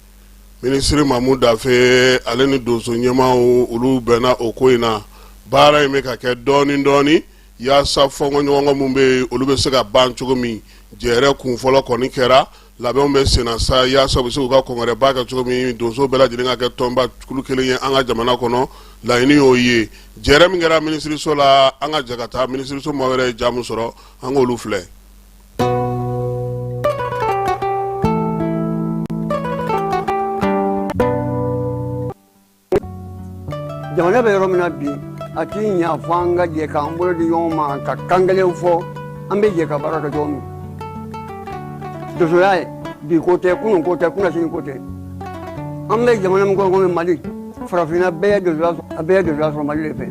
minisiri Mamu Dafe ale ni donso ɲɛmaaw, olu bɛnna o ko in na. Baara in bɛ ka kɛ dɔɔnin dɔɔnin yaasa fɔnkɔɲɔgɔnkɔ min bɛ yen, olu bɛ se ka ban cogo min. Jɛrɛ kun fɔlɔ kɔni kɛra, labɛnw bɛ senna sa yaasa u bɛ se k'u ka kɔngrɛba kɛ cogo min, donso bɛɛ lajɛlen ka kɛ tɔnba kulu kelen ye an ka jamana kɔnɔ. Laɲini y'o ye. Jɛrɛ min kɛra minisiriso la, an ka jɛ ka taa minisiriso maa wɛrɛ ye ja min sɔrɔ, an k'olu filɛ. Jamana bɛ yɔrɔ min na bi, a t'i ɲa fo an ka jɛ k'an bolo di ɲɔgɔn ma ka kan kelen fɔ, an bɛ jɛ ka baara kɛ cogo min. Donsoya ye bi ko tɛ, kunun ko tɛ, kunasini ko tɛ. An bɛ jamana min kɔnɔ komi Mali, farafinna bɛɛ ye donsoya sɔrɔ, a bɛɛ ye donsoya sɔrɔ Mali de fɛ.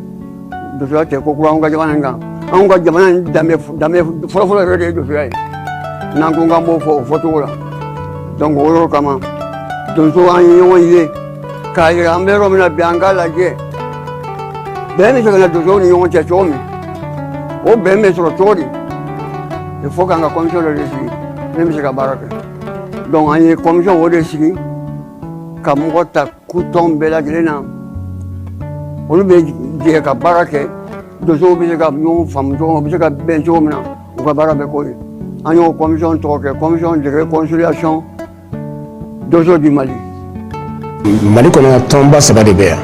Donsoya tɛ ko kura anw ka jamana in kan. Anw ka jamana in danbe danbe fɔlɔfɔlɔ yɛrɛ de ye donsoya ye, n'an ko k'an b'o fɔ o fɔcogo la. Donc o yɔrɔ kama, donso an ye ɲɔgɔn ye k'a yira an bɛ yɔrɔ min na bi, an k'a lajɛ bɛn bɛ se ka na donsow ni ɲɔgɔn cɛ cogo min, o bɛn bɛ sɔrɔ cogo di. Il faut k'an ka commission dɔ de sigi min bɛ se ka baara kɛ. Donc an ye commission o de sigi ka mɔgɔ ta kutɔn bɛɛ lajɛlen na, olu bɛ jɛ ka baara kɛ. Donsow bɛ se ka ɲɔgɔn faamu cogo min, u bɛ se ka bɛn cogo min na, u ka baara bɛ k'o ye. An y'o commission tɔgɔ kɛ commission de réconciliation donso du Mali. Mali kɔnɔ, tɔnba saba de bɛ yan.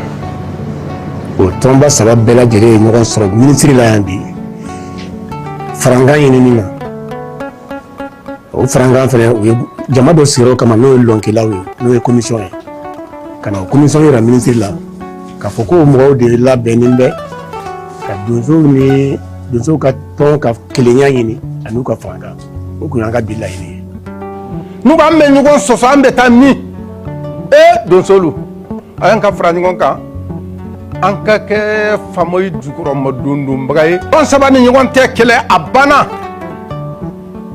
O tɔnba saba bɛɛ lajɛlen ye ɲɔgɔn sɔrɔ minisiri la yan bi farankan ɲinini na. O farankan fana, u ye jama dɔ sigi o kama, n'o ye lɔnkɛlaw ye, n'o ye commission ye, ka na o commission yira minisiri la k'a fɔ ko mɔgɔw de labɛnnen bɛ ka donsow ni donsow ka tɔn ka kelenya ɲini an'u ka farankan. O kun y'an ka bi laɲini ye. N'u b'an bɛ ɲɔgɔn sɔsɔ, an bɛ taa min? Ee, donsolu, a y'an ka fara ɲɔgɔn kan, an ka kɛ faamaw jukɔrɔma dondonbaga ye. Tɔn saba ni ɲɔgɔn tɛ kɛlɛ, a banna,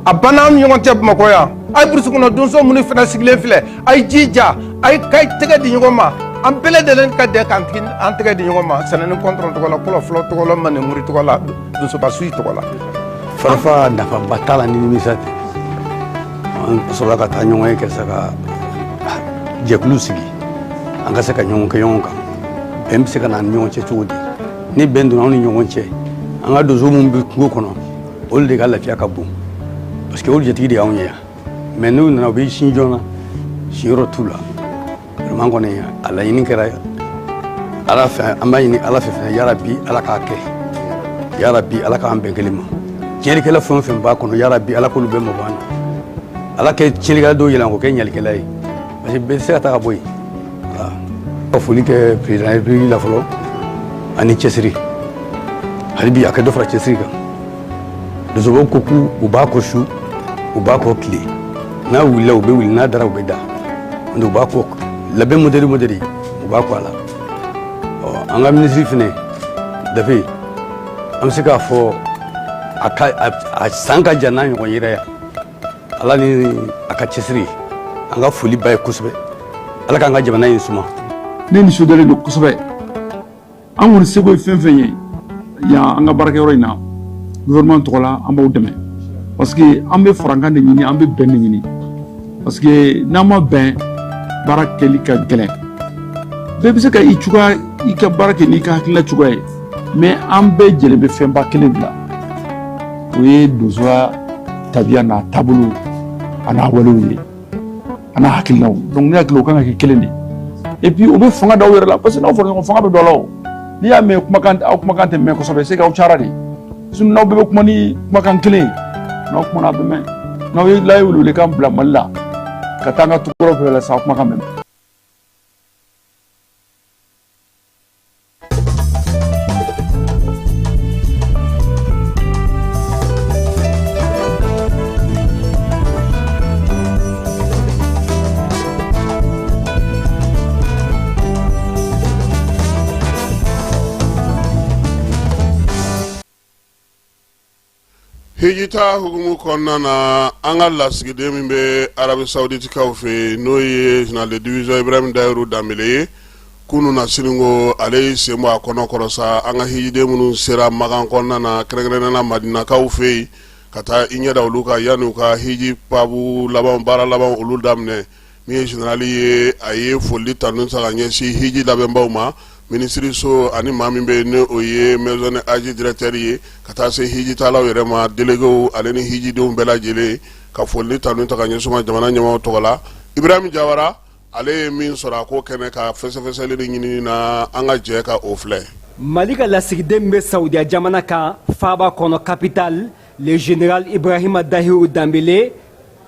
a banna an ni ɲɔgɔn cɛ Bamakɔ yan. A ye burusi kɔnɔ donso minnu fana sigilen filɛ, a ye jija, a ye ka tɛgɛ di ɲɔgɔn ma, an bɛɛ lajɛlen ka jɛ k'an an tɛgɛ di ɲɔgɔn ma, sɛnɛni kɔntɔrɔn tɔgɔ la, kɔlɔ fɔlɔ tɔgɔ la, manemmuri tɔgɔ la, donsoba su tɔgɔ la. Farafa nafaba t'a la ni nimisa tɛ. An sɔrɔla ka taa ɲɔgɔn ye kɛ sa ka jɛkulu sigi, an ka se ka ɲɔgɔn kɛ ɲɔgɔn kan. Bɛn bɛ se ka na an ni ɲɔgɔn cɛ cogo di? Ni bɛn donna anw ni ɲɔgɔn cɛ, an ka donso minnu bɛ kungo kɔnɔ, olu de ka lafiya ka bon, parce que olu jatigi de y'anw ye yan. Mais n'u nana, u bɛ sin joona, siyɔrɔ t'u la. Vraiment kɔni, a laɲini kɛra Ala fɛ, an b'a ɲini Ala fɛ fɛnɛ, yarabi Ala k'a kɛ, yarabi Ala k'an bɛn kelen ma. Tiɲɛnikɛla fɛn o fɛn b'a kɔnɔ, yarabi Ala k'olu bɛɛ mabɔ an na. Ala kɛ tiɲɛnikɛla dɔw yɛlɛn k'o kɛ ɲalikɛla ye, parce que bɛɛ tɛ se ka taa ka bɔ yen. Ka foli kɛ président république la fɔlɔ ani cɛsiri, hali bi a ka dɔ fara cɛsiri kan. Donsobaw ko k'u u b'a kɔ su, u b'a kɔ tile, n'a wulila u bɛ wuli, n'a dara u bɛ da, u b'a kɔ labɛn modèle modèle, u b'a kɔ a la. Ɔ, an ka minisiri fɛnɛ Dafe, an bɛ se k'a fɔ a ka a san ka jan n'a ɲɔgɔn yɛrɛ yan. Ala ni a ka cɛsiri, an ka foli b'a ye kosɛbɛ. Ala k'an ka jamana in suma. Ne nisɔndiyalen don kosɛbɛ. An kɔni seko ye fɛn fɛn ye yan, an ka baarakɛyɔrɔ in na, gouvernement tɔgɔ la, an b'aw dɛmɛ, parce que an bɛ farankan de ɲini, an bɛ bɛn de ɲini, parce que n'an ma bɛn, baara kɛli ka gɛlɛn. Bɛɛ bɛ se ka i cogoya, i ka baara kɛ n'i ka hakilina cogoya ye, mais an bɛɛ jɛlen bɛ fɛnba kelen de la, o ye donsoya tabiya n'a taabolo a n'a walew ye, a n'a hakilinaw. Donc ne hakili, o kan ka kɛ kelen de. Et puis o bɛ fanga d'aw yɛrɛ la, parce que n'aw fɔra ɲɔgɔn, fanga bɛ don a la. O n'i y'a mɛn kumakan, aw kumakan tɛ mɛn kosɛbɛ, c'est que aw cayara de. Sinon n'aw bɛɛ bɛ kuma ni kumakan kelen ye, n'aw kumana a bɛ mɛn. N'aw ye layi welewelekan bila Mali la, Ka taa an ka tukɔrɔw fɛ la sa kumakan mɛn. Hijita hukumu kɔnɔna na, an ka lasigiden min bɛ Arabi Saouditikaw fɛ yen, n'o ye général de division Ibrahim Dayiru Danbele ye, kunun na siniko ale y'i sen bɔ a kɔnɔ kɔrɔ sa, an ka hijiden minnu sera Makan kɔnɔna na, kɛrɛnkɛrɛnnenya la Madinakaw fɛ yen, ka taa i ɲɛ da olu kan yanni u ka hiji pabu laban, baara laban olu daminɛ. Min ye général ye, a ye foli tanu ta ka ɲɛsin hiji labɛnbaw ma, minisiriso ani maa min bɛ yen ni o ye maison de hajj directeur ye, ka taa se hijitalaw yɛrɛ ma, déléguéw ale ni hijidenw bɛɛ lajɛlen, ka foli tanu ta ka ɲɛsin u ma jamana ɲɛmaaw tɔgɔ la. Ibrahim Jawara, ale ye min sɔrɔ a ko kɛnɛ ka fɛsɛfɛsɛli ni ɲinini na, an ka jɛ ka o filɛ. Mali ka lasigiden min bɛ Saudiya jamana kan faaba kɔnɔ, capitale, le général Ibrahima Dahiru Danbele,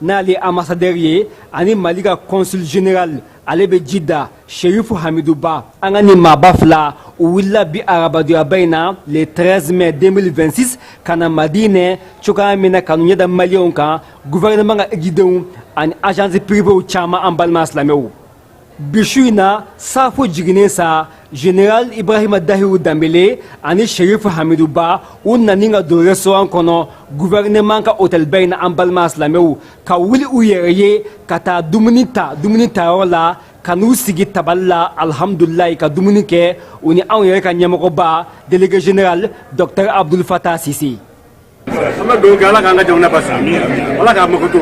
n'ale ambassadeur ye, ani Mali ka consul général, ale bɛ Jida, Sherifu Hamiduba. An ka nin maaba fila, u wulila bi arabadonyaba in na, le 13 mai 2026, ka na Madinɛ cogoya min na ka n'u ɲɛ da maliyɛnw kan, gouvernement ka ejidenw ani agence privéw caman. An balima silamɛw, bi su in na, safo jiginnen sa, général Ibrahima Dahiru Danbele ani Sherifu Hamiduba, u nani ka don restaurant kɔnɔ gouvernement ka hôtelba in na. An balima silamɛw, ka wuli u yɛrɛ ye ka taa dumuni ta dumuni tayɔrɔ la, ka n'u sigi tabali la, alhamdulilayi, ka dumuni kɛ u ni anw yɛrɛ ka ɲɛmɔgɔba, délégué général docteur Abdul Fatah Sise. An bɛ dugawu kɛ Ala k'an ka jamana basigi, Ala k'a makoto,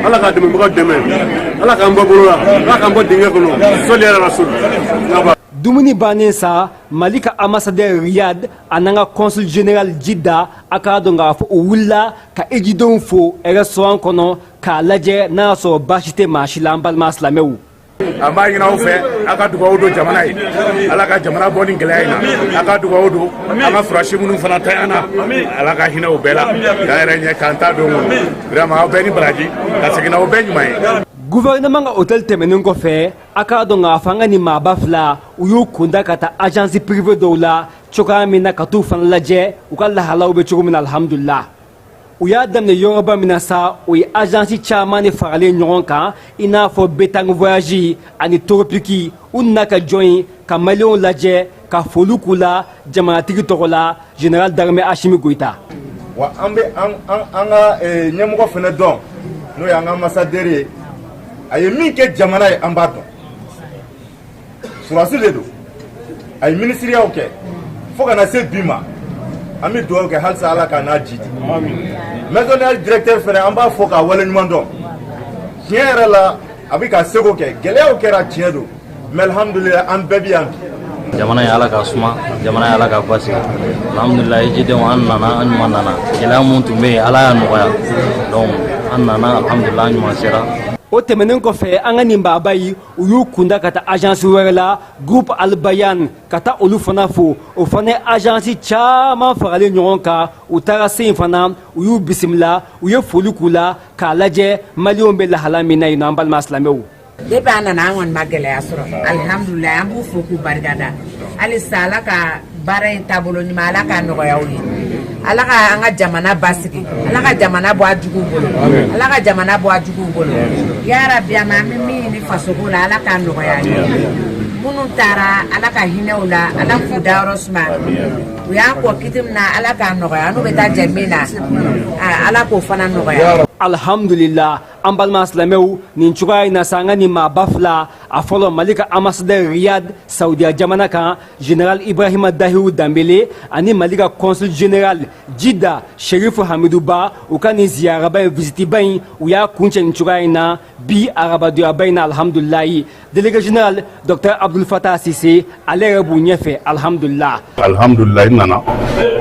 Ala k'a dɛmɛbagaw dɛmɛ, Ala k'an bɔ bolo la, Ala k'an bɔ dingɛ kɔnɔ. Sɔli ala rasul. Dumuni bannen sa, Mali ka ambassadeur Riyad an'an ka consul général Jidda, a k'a dɔn k'a fɔ u wulila ka ejidenw fo restaurant kɔnɔ k'a lajɛ n'a y'a sɔrɔ baasi tɛ maa si la. An balima silamɛw, An b'a ɲini aw fɛ, aw ka dugawu don jamana ye, Ala ka jamana bɔ nin gɛlɛya in na. A ka dugawu don an ka sɔrɔdasi minnu fana tanyana, Ala ka hinɛ u bɛɛ la, k'an yɛrɛ ɲɛ k'an ta don kɔnɔ. Vraiment, aw bɛɛ ni baraji, ka segin n'aw bɛɛ ɲuman ye. Gouvernement ka hôtel tɛmɛnen kɔfɛ, a k'a dɔn k'a fɔ an ka nin maaba fila, u y'u kunda ka taa agence privée dɔw la cogoya min na ka t'u fana lajɛ u ka lahalaw bɛ cogo min na. Alhamdulillah, u y'a daminɛ yɔrɔba min na sa, o ye agence caman de faralen ɲɔgɔn kan, i n'a fɔ Betang Voyage ani Toropiki. U nana ka jɔn ye ka maliyɛnw lajɛ, ka foli k'u la jamanatigi tɔgɔ la, général d'armée Assimi Goïta. Wa an bɛ an ka ɲɛmɔgɔ fana dɔn, n'o ye an ka ambassadeur ye. A ye min kɛ jamana ye, an b'a dɔn. Sɔrɔdasi de don, a ye minisiriyaw kɛ fo ka na se bi ma. An bɛ dugawu kɛ halisa, Ala k'a n'a jidi. Maison directeur fana, an b'a fɔ k'a waleɲuman dɔn. Tiɲɛ yɛrɛ la, a bɛ ka seko kɛ. Gɛlɛyaw kɛra, tiɲɛ don, mais alhamdulilayi, an bɛɛ bɛ yan bi. Jamana ye, Ala ka suma. Jamana ye, Ala ka basigi. Alhamdulilayi, jidenw, an nana, an ɲuman nana. Gɛlɛya mun tun bɛ yen, Ala y'a nɔgɔya. Donc an nana, alhamdulilayi, an ɲuman sera. O tɛmɛnen kɔfɛ, an ka nin baaba yi, u y'u kunda ka taa agence wɛrɛ la, groupe Albayan, ka taa olu fana fo. O fana ye agence caman faralen ɲɔgɔn kan. U taara se yen fana, u y'u bisimila, u ye foli k'u la k'a lajɛ maliyɛnw bɛ lahala min na yen nɔ. An balima silamɛw, Depuis an nana, an kɔni ma gɛlɛya sɔrɔ, alihamudulilayi. An b'u fo k'u barikada. Halisa, Ala ka baara in taabolo ɲuman, Ala k'a nɔgɔya u ye. Ala ka an ka jamana basigi, Ala ka jamana bɔ a juguw bolo, Ala ka jamana bɔ a juguw bolo, yarabi. An bɛ min ɲini fasoko la, Ala k'a nɔgɔya an ye. Minnu taara, Ala ka hinɛ u la, Ala k'u dayɔrɔ suma. U y'an kɔ kiti min na, Ala k'a nɔgɔya. N'u bɛ taa jɛ min na, Ala k'o fana nɔgɔya. Alhamdulillah, an balima silamɛw, nin cogoya in na sa, an ka nin maaba fila, a fɔlɔ, Mali ka ambassadeur Riyad Saudiya jamana kan, général Ibrahima Dahiru Danbele, ani Mali ka consul général Jida, Sherifu Hamiduba, u ka nin ziyaraba in, visitiba in, u y'a kuncɛ nin cogoya in na bi arabadonyaba in na. Alhamdulilayi, délégué général docteur Abdul Fatah Sise, ale yɛrɛ b'u ɲɛfɛ, alhamdulillah. Alhamdulillah, n nana,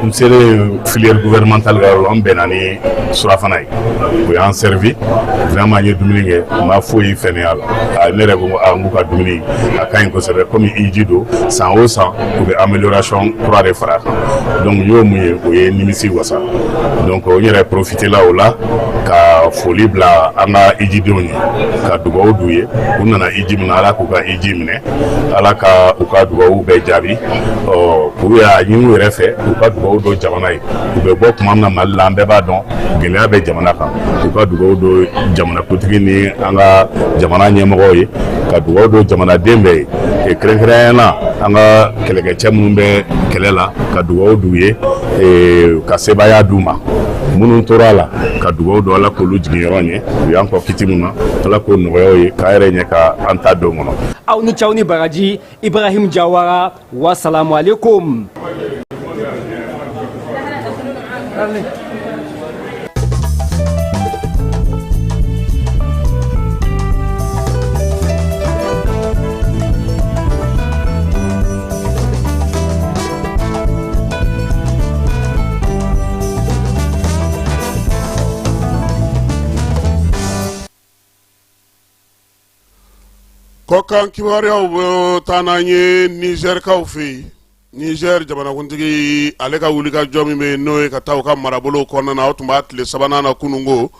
n selen filière gouvernementale ka yɔrɔ la, n bɛnna ni surafana ye. U y'an servi, vraiment an ye dumuni kɛ, u ma foyi fɛnɛya la. Ne yɛrɛ ko a n k'u ka dumuni a ka ɲi kosɛbɛ, komi hiji don, san o san u bɛ amélioration kura de fara a kan. Donc n y'o mun ye, o ye nimisi wasa. Donc n yɛrɛ profité la o la ka foli bila an ka hijidenw ye, ka dugawu d'u ye. U nana hiji min na, Ala k'u ka hiji minɛ, Ala ka u ka dugawu bɛɛ jaabi. Ɔ k'u y'a ɲini u yɛrɛ fɛ, u ka dugawu don jamana ye. U bɛ bɔ tuma min na Mali la, an bɛɛ b'a dɔn gɛlɛya bɛ jamana kan. U ka dugawu don jamanakuntigi ni an ka jamana ɲɛmɔgɔw ye, ka dugawu don jamanaden bɛɛ ye, kɛrɛnkɛrɛnnenya la an ka kɛlɛkɛcɛ minnu bɛ kɛlɛ la, ka dugawu d'u ye ka sebaaya d'u ma. Minnu tora a la, ka dugawu don Ala k'olu jigin yɔrɔ ɲɛ. U y'an kɔ kiti min na, Ala k'o nɔgɔya u ye, k'an yɛrɛ ɲɛ ka an ta don kɔnɔ. Aw ni cɛw ni baraji, Ibrahim Jawara, wasalamu alaikum. Kɔkan kibaruyaw bɛ taa n'an ye Nizɛrikaw fɛ yen. Nizɛri jamanakuntigi, ale ka wulikajɔ min bɛ yen, n'o ye ka taa u ka marabolo kɔnɔna na, o tun b'a tile sabanan na kununko.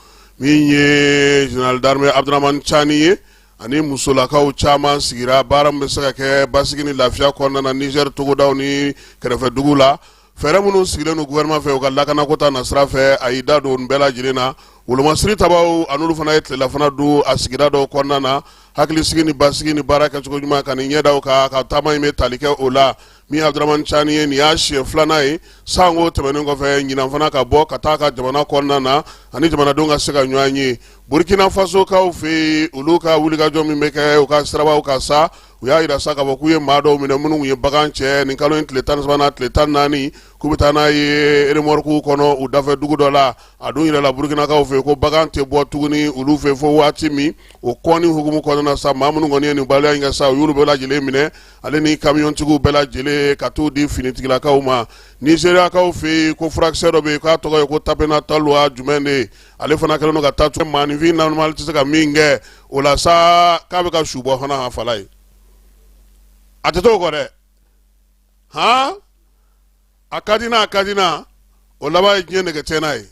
Min ye général d'armée Abdramani Cani ye, ani musolakaw caman sigira baara min bɛ se ka kɛ basigi ni lafiya kɔnɔna na Nizɛri togodaw ni kɛrɛfɛdugu la, fɛɛrɛ minnu sigilen don gouvernement fɛ u ka lakanako ta nasira fɛ, a y'i da don nin bɛɛ lajɛlen na. Wolomasiri tabaw, a n'olu fana ye tilelafana dun a sigida dɔw kɔnɔna na, hakilisigi ni basigi ni baara kɛcogo ɲuman ka nin ɲɛdaw kan, ka taama in bɛ tali kɛ o la. Min Abdramani Cani ye, nin y'a siɲɛ filanan ye sanko tɛmɛnen kɔfɛ, ɲinan fana ka bɔ ka taa ka jamana kɔnɔna na ani jamanadenw ka se ka ɲɔgɔn ye. Burkina Fasokaw fɛ yen, olu ka wulikajɔ min bɛ kɛ u ka sirabaw kan sa, u y'a jira sa k'a fɔ k'u ye maa dɔw minɛ minnu ye bagan cɛ nin kalo in tile 13 n'a tile 14, k'u bɛ taa n'a ye remorque kɔnɔ u dafɛ dugu dɔ la. A dun yirala Burukinakaw fɛ ko bagan tɛ bɔ tuguni olu fɛ fo waati min. O kɔni hukumu kɔnɔna sa, maa minnu kɔni ye nin waleya in kɛ sa, u y'olu bɛɛ lajɛlen minɛ, ale ni kamiyɔntigiw bɛɛ lajɛlen, ka t'u di finitigilakaw ma. Nizeriyakaw fɛ yen, ko furakisɛ dɔ bɛ yen k'a tɔgɔ ye ko tapena taluwa jumɛn de ye, ale fana kɛlen don ka taa maaninfin normal tɛ se ka min kɛ o la sa, k'a bɛ ka su bɔ fana ha fala ye. A tɛ t'o kɔ dɛ, han, a ka di n'a ka di na, o laban ye diɲɛ nɛgɛ tɛna ye.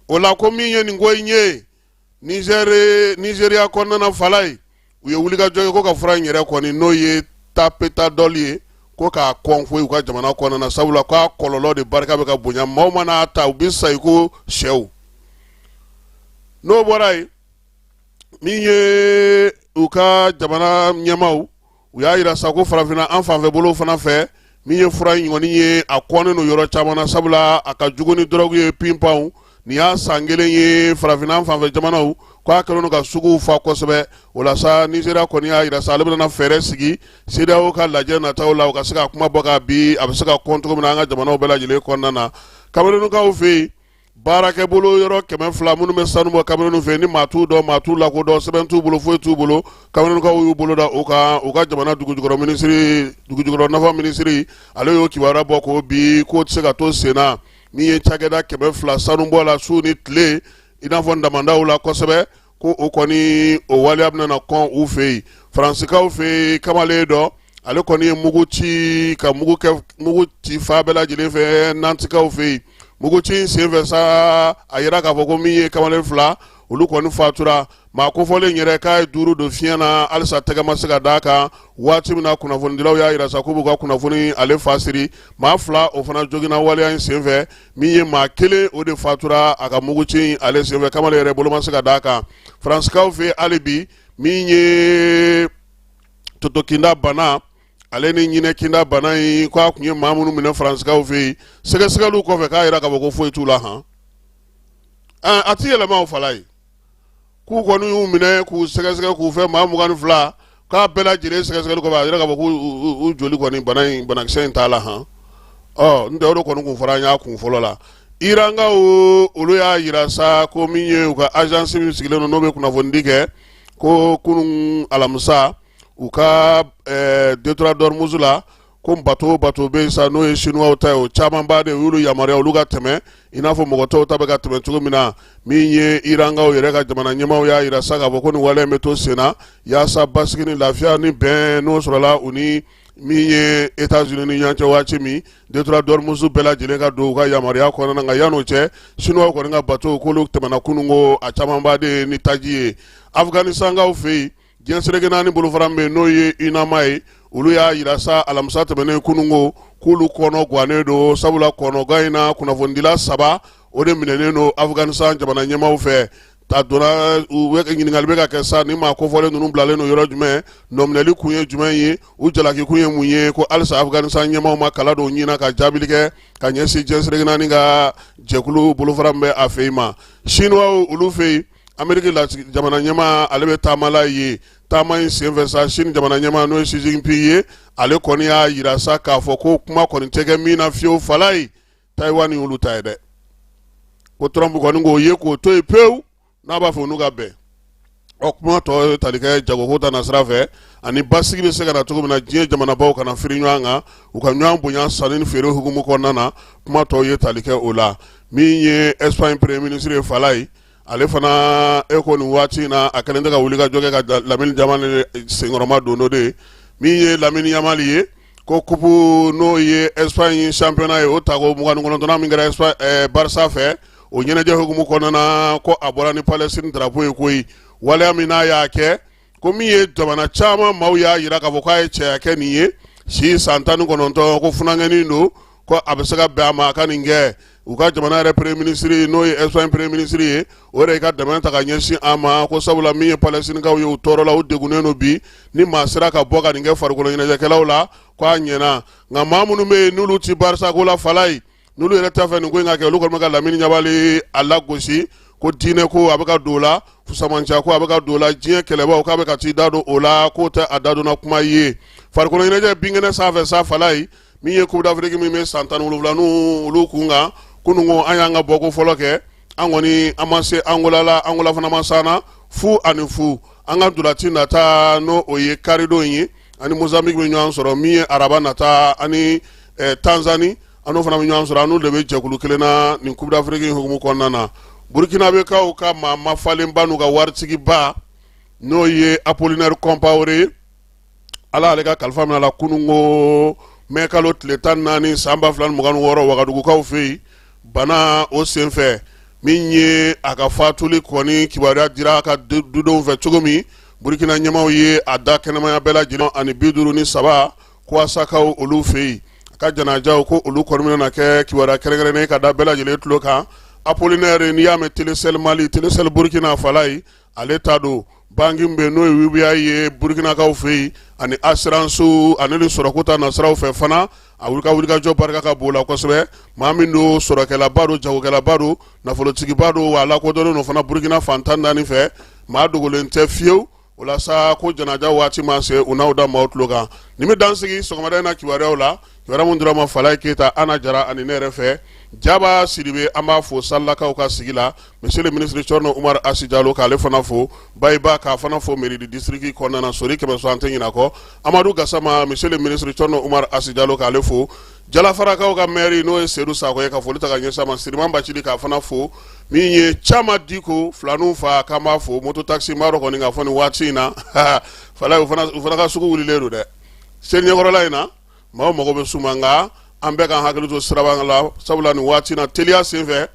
O la ko min ye nin ko in ye Nizeriya kɔnɔna na fala ye, u ye wulikajɔ kɛ ko ka fura in yɛrɛ kɔni, n'o ye tapetadɔli ye, ko k'a kɔn foyi u ka jamana kɔnɔna na, sabula k'a kɔlɔlɔ de barika bɛ ka bonya, maaw mana ta u bɛ sa i ko sɛw. N'o bɔra yen, min ye u ka jamana ɲɛmaaw, u y'a jira sa ko farafinna an fanfɛ bolo fana fɛ, min ye fura in kɔni ye, a kɔnnen don yɔrɔ caman na, sabula a ka jugu ni dɔrɔgu ye pinpanw. Nin y'a san kelen ye farafinna an fanfɛ jamanaw ko a kɛlen don ka suguw fa kosɛbɛ. O la sa, Nizeriya kɔni y'a jira sa, ale bɛna fɛɛrɛ sigi CEDEAO ka lajɛ nataw la, u ka se ka kuma bɔ ka bi a bɛ se ka kɔn cogo min na an ka jamanaw bɛɛ lajɛlen kɔnɔna na. Kamerunukaw fɛ yen, baarakɛbolo yɔrɔ 200 minnu bɛ sanu bɔ Kamerun fɛ, ni maa t'u dɔn, maa t'u lakodɔn, sɛbɛn t'u bolo, foyi t'u bolo, Kamerunukaw y'u bolo da o kan. U ka jamana dugujukɔrɔ minisiri, dugujukɔrɔ nafa minisiri, ale y'o kibaruya bɔ ko bi k'o tɛ se ka to sen na. Min ye cakɛda 200 sanubɔ la su ni tile, i n'a fɔ damandaw la kosɛbɛ, ko o kɔni o waleya bɛna na kɔn u fɛ yen. Faransikaw fɛ yen, kamalen dɔ, ale kɔni ye mugu ci ka mugu kɛ mugu ci fan bɛɛ lajɛlen fɛ Nantikaw fɛ yen. Mugu ci in senfɛ sa, a yira k'a fɔ ko min ye kamalen fila, olu kɔni fatura. Maa kofɔlen yɛrɛ k'a ye duuru don fiɲɛ na, halisa tɛgɛ ma se ka d'a kan. Waati min na kunnafonidilaw y'a yira sa k'u b'u ka kunnafoni ale fasiri, maa fila o fana joginna waleya in senfɛ. Min ye maa kelen, o de fatura a ka mugu ci in ale senfɛ, kamalen yɛrɛ bolo ma se ka d'a kan. Faransikaw fɛ hali bi, min ye totokinda bana ale ni ɲinɛkinda bana in, k'a tun ye maa minnu minɛ faransikaw fɛ yen, sɛgɛsɛgɛliw kɔfɛ k'a yira k'a fɔ ko foyi t'u la. Han, a ti yɛlɛma o fala ye. K'u kɔni y'u minɛ k'u sɛgɛsɛgɛ k'u fɛ maa 22, k'a bɛɛ lajɛlen sɛgɛsɛgɛli kɔfɛ, a yira k'a fɔ k'u joli kɔni bana in banakisɛ in t'a la. Han, ɔ n tɛ o de kɔni kun fɔra an y'a kun fɔlɔ la. Irankaw, olu y'a yira sa ko min ye u ka agence min sigilen don, n'o bɛ kunnafonidi kɛ, ko kunun alamisa u ka détroit d'Ormuz la, Ko bateau bateau bɛ yen sa, n'o ye Chinois ta ye, o camanba de y'olu yamaruya olu ka tɛmɛ, i n'a fɔ mɔgɔ tɔw ta bɛ ka tɛmɛ cogo min na. Min ye Irankaw yɛrɛ ka jamana ɲɛmaaw y'a yira sa k'a fɔ ko nin wale in bɛ to sen na yaasa basigi ni lafiya ni bɛn n'o sɔrɔla u ni min ye États-Unis ni ɲɔgɔn cɛ waati min, détroit d'Ormuz bɛɛ lajɛlen ka don u ka yamaruya kɔnɔna na. Nka yan'o cɛ, Chinois kɔni ka bateau k'olu tɛmɛna kununko, a camanba de ye ni taji ye. Afganistankaw fɛ yen, diɲɛ seleke naani bolofara min bɛ yen, n'o ye UNAMA ye, olu y'a yira sa alamisa tɛmɛnen kununko k'olu kɔnɔ gannen don, sabula kɔnɔgan in na, kunnafonidila saba o de minɛnen don Afganistan jamana ɲɛmaaw fɛ. A donna u bɛ ɲininkali bɛ ka kɛ sa, ni maa kofɔlen ninnu bilalen don yɔrɔ jumɛn, nɔminɛli kun ye jumɛn ye, u jalaki kun ye mun ye? Ko halisa Afganistan ɲɛmaaw ma kala don ɲin na ka jaabili kɛ ka ɲɛsin diɲɛ seleke naani ka jɛkulu bolofara min bɛ a fɛ yen ma. Chinois olu fɛ yen, Ameriki jamana ɲɛmaa ale bɛ taama la yen. Taama in senfɛ sa, Chine jamana ɲɛmaa, n'o ye Xi Jinping ye, ale kɔni y'a yira sa k'a fɔ ko kuma kɔni tɛ kɛ min na fiyewu, falayi, Taïwan y'olu ta ye dɛ. Ko Trump kɔni k'o ye k'o to yen pewu n'a b'a fɛ olu ka bɛn. Ɔ, kuma tɔ ye tali kɛ jagoko ta nasira fɛ ani basigi bɛ se ka na cogo min na, diɲɛ jamanabaw kana firi ɲɔgɔn kan, u ka ɲɔgɔn bonya sanni ni feere hukumu kɔnɔna na. Kuma tɔw ye tali kɛ o la. Min ye Espagne premier ministre ye, falayi, ale fana e ko nin waati in na a kɛlen tɛ ka wuli ka jɔ kɛ ka Lamine Yamal senkɔrɔma don n'o de ye. Min ye Lamine Yamal ye, ko coupe n'o ye Espagne championnat ye, o tako 29nan min kɛra Barça fɛ, o ɲɛnajɛ hukumu kɔnɔna na, ko a bɔra ni Palestine drapeau ye koyi. Waleya min n'a y'a kɛ, ko min ye jamana caman maaw y'a yira k'a fɔ k'a ye cɛya kɛ nin ye, si san 19, ko funankɛnin don, ko a bɛ se ka bɛn a ma a ka nin kɛ. U ka jamana yɛrɛ premier ministre, n'o ye Espagne premier ministre ye, o yɛrɛ ka dɛmɛ ta ka ɲɛsin a ma, ko sabula min ye Palestinekaw ye, u tɔɔrɔla, u degunnen don bi, ni maa sera ka bɔ ka nin kɛ farikolo ɲɛnajɛkɛlaw la, ko a ɲɛna. Nka maa minnu bɛ yen n'olu ti Barça ko la, falayi, n'olu yɛrɛ t'a fɛ nin ko in ka kɛ, olu kɔni bɛ ka Lamine Yamal a lagosi, ko diinɛ ko a bɛ ka don o la, fusamanciya ko a bɛ ka don o la, diɲɛ kɛlɛbaw k'a bɛ ka t'i da don o la, k'o tɛ a dadonna kuma ye. Farikolo ɲɛnajɛ binkɛnɛ sanfɛ sa, falayi, min ye Coupe d'Afrique min bɛ san 17 n'u olu kun kan, kununko an y'an ka bɔko fɔlɔ kɛ. An kɔni an ma se Angola la, Angola fana ma s'an na, 0-0. An ka ntolaci nata, n'o o ye karidon ye, ani Mozambique bɛ ɲɔgɔn sɔrɔ. Min ye araba nata, ani Tanzanie, an n'o fana bɛ ɲɔgɔn sɔrɔ, an n'u de bɛ jɛkulu kelen na nin Coupe d'Afrique hukumu kɔnɔna na. Burkinabekaw ka maa mafalenba n'u ka waritigiba, n'o ye Apollinaire Compaoré ye, Ala ale ka kalifa minɛ a la kununko mɛ kalo tile 14 san 2026, Wagadugukaw fɛ yen, bana o senfɛ. Min ye a ka fatuli kɔni kibaruya dira a ka dudenw fɛ cogo min, Burukina ɲɛmaaw ye a da kɛnɛmaya bɛɛ lajɛlen ani 53 Kuwasakaw olu fɛ yen. A ka janajaw ko olu kɔni bɛna na kɛ kibaruya kɛrɛnkɛrɛnnen ka da bɛɛ lajɛlen tulo kan. Apollinaire, n'i y'a mɛn Telecel Mali, Telecel Burukina, falayi, ale ta don. Banki min bɛ n'o ye WBI ye Burukinakaw fɛ yen, ani assurance ani ni sɔrɔko ta nasiraw fɛ fana, a wuli ka wulikajɔ barika ka bon la kosɛbɛ. Maa min don, sɔrɔkɛlaba don, jagokɛlaba don, nafolotigiba don, wa a lakodɔnnen don fana Burukina fan 14 fɛ, maa dogolen tɛ fiyewu. O la sa, ko janaja waati ma se, u n'aw da maaw tulo kan. Nin bɛ dan sigi sɔgɔmada in na kibaruyaw la, kibaruya min dira ma Falaye Keyita, Ana Jara ani ne yɛrɛ fɛ, Jaba Sidibe, an b'a fo Salakaw ka sigi la. Monsieur le ministre Thierno Oumar Asi Jalo, k'ale fana fo, Bayiba k'a fana fo mairie du district kɔnɔna na, Sori Kɛmɛso, an tɛ ɲinɛ a kɔ. Amadu Gasama, monsieur le ministre Thierno Oumar Asi Jalo, k'ale fo. Jalafarakaw ka maire, n'o ye Seydou Sakɔ ye, ka foli ta ka ɲɛsin a ma. Siriman Bacili, k'a fana fo. Min ye Cama Diko filaninw fa, k'an b'a fo. Moto taxi, n b'a dɔn kɔni k'a fɔ nin waati in na, Falaye, u fana ka sugu wulilen don dɛ seli ɲɛkɔrɔla in na. Maaw mago bɛ suma, nka an bɛɛ k'an hakili to siraba la, sabula nin waati in na, teliya senfɛ,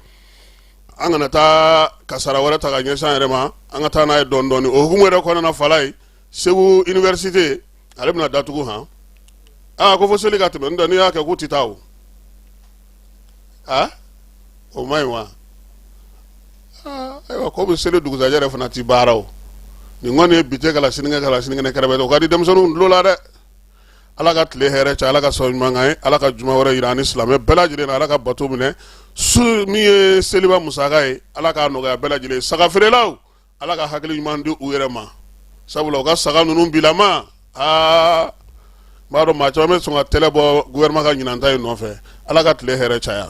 an kana taa kasara wɛrɛ ta ka ɲɛsin an yɛrɛ ma, an ka taa n'a ye dɔɔnin dɔɔnin. O hukumu yɛrɛ kɔnɔna na, Falaye, Segu université ale bɛna datugu han. Aa, ko fo seli ka tɛmɛ, n'o tɛ n'i y'a kɛ k'u tɛ taa o. Aa, o ma ɲi wa? Ayiwa, ko bɛ seli dugusajɛ yɛrɛ fana ti baara o. Nin kɔni ye bi tɛ kala, sinikɛnɛ kala, sinikɛnɛ kɛrɛfɛ, o ka di denmisɛnninw tulo la dɛ. Ala ka tile hɛrɛ cɛ, Ala ka sɔn ɲuman kan ye, Ala ka juma wɛrɛ yira ani silamɛ bɛɛ lajɛlen na, Ala ka bato minɛ. Su min ye seliba musaka ye, Ala k'a nɔgɔya bɛɛ lajɛlen. Saga feerelaw, Ala ka hakili ɲuman di u yɛrɛ ma, sabula u ka saga ninnu bilama, aa, n b'a dɔn maa caman bɛ sɔn ka tɛlɛ bɔ gouvernement ka ɲinanta in nɔfɛ. Ala ka tile hɛrɛ caya.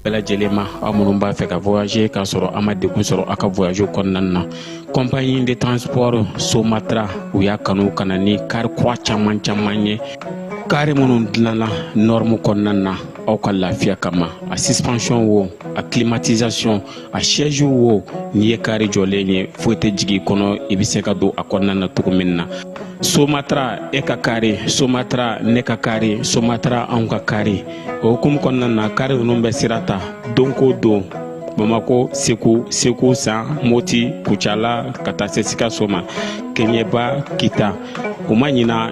Bɛɛ lajɛlen ma, aw minnu b'a fɛ ka voyager k'a sɔrɔ a ma degun sɔrɔ aw ka voyage kɔnɔna na, compagnie de transport Somatra, u y'a kanu ka na ni car kura caman caman ye. Kari minnu dilanna norme kɔnɔna na aw ka lafiya kama, a suspension wo, a climatisation, a siège wo, n'i ye kari jɔlen ye, foyi tɛ jigin i kɔnɔ, i bɛ se ka don a kɔnɔna na cogo min na. Somatra e ka kari, Somatra ne ka kari, Somatra anw ka kari. O hukumu kɔnɔna na, kari ninnu bɛ sira ta don ko don Bamako, Segu, Segu San, Moti, Kucala, ka taa se Sikaso ma, Kɛɲɛba, Kita. U ma ɲina.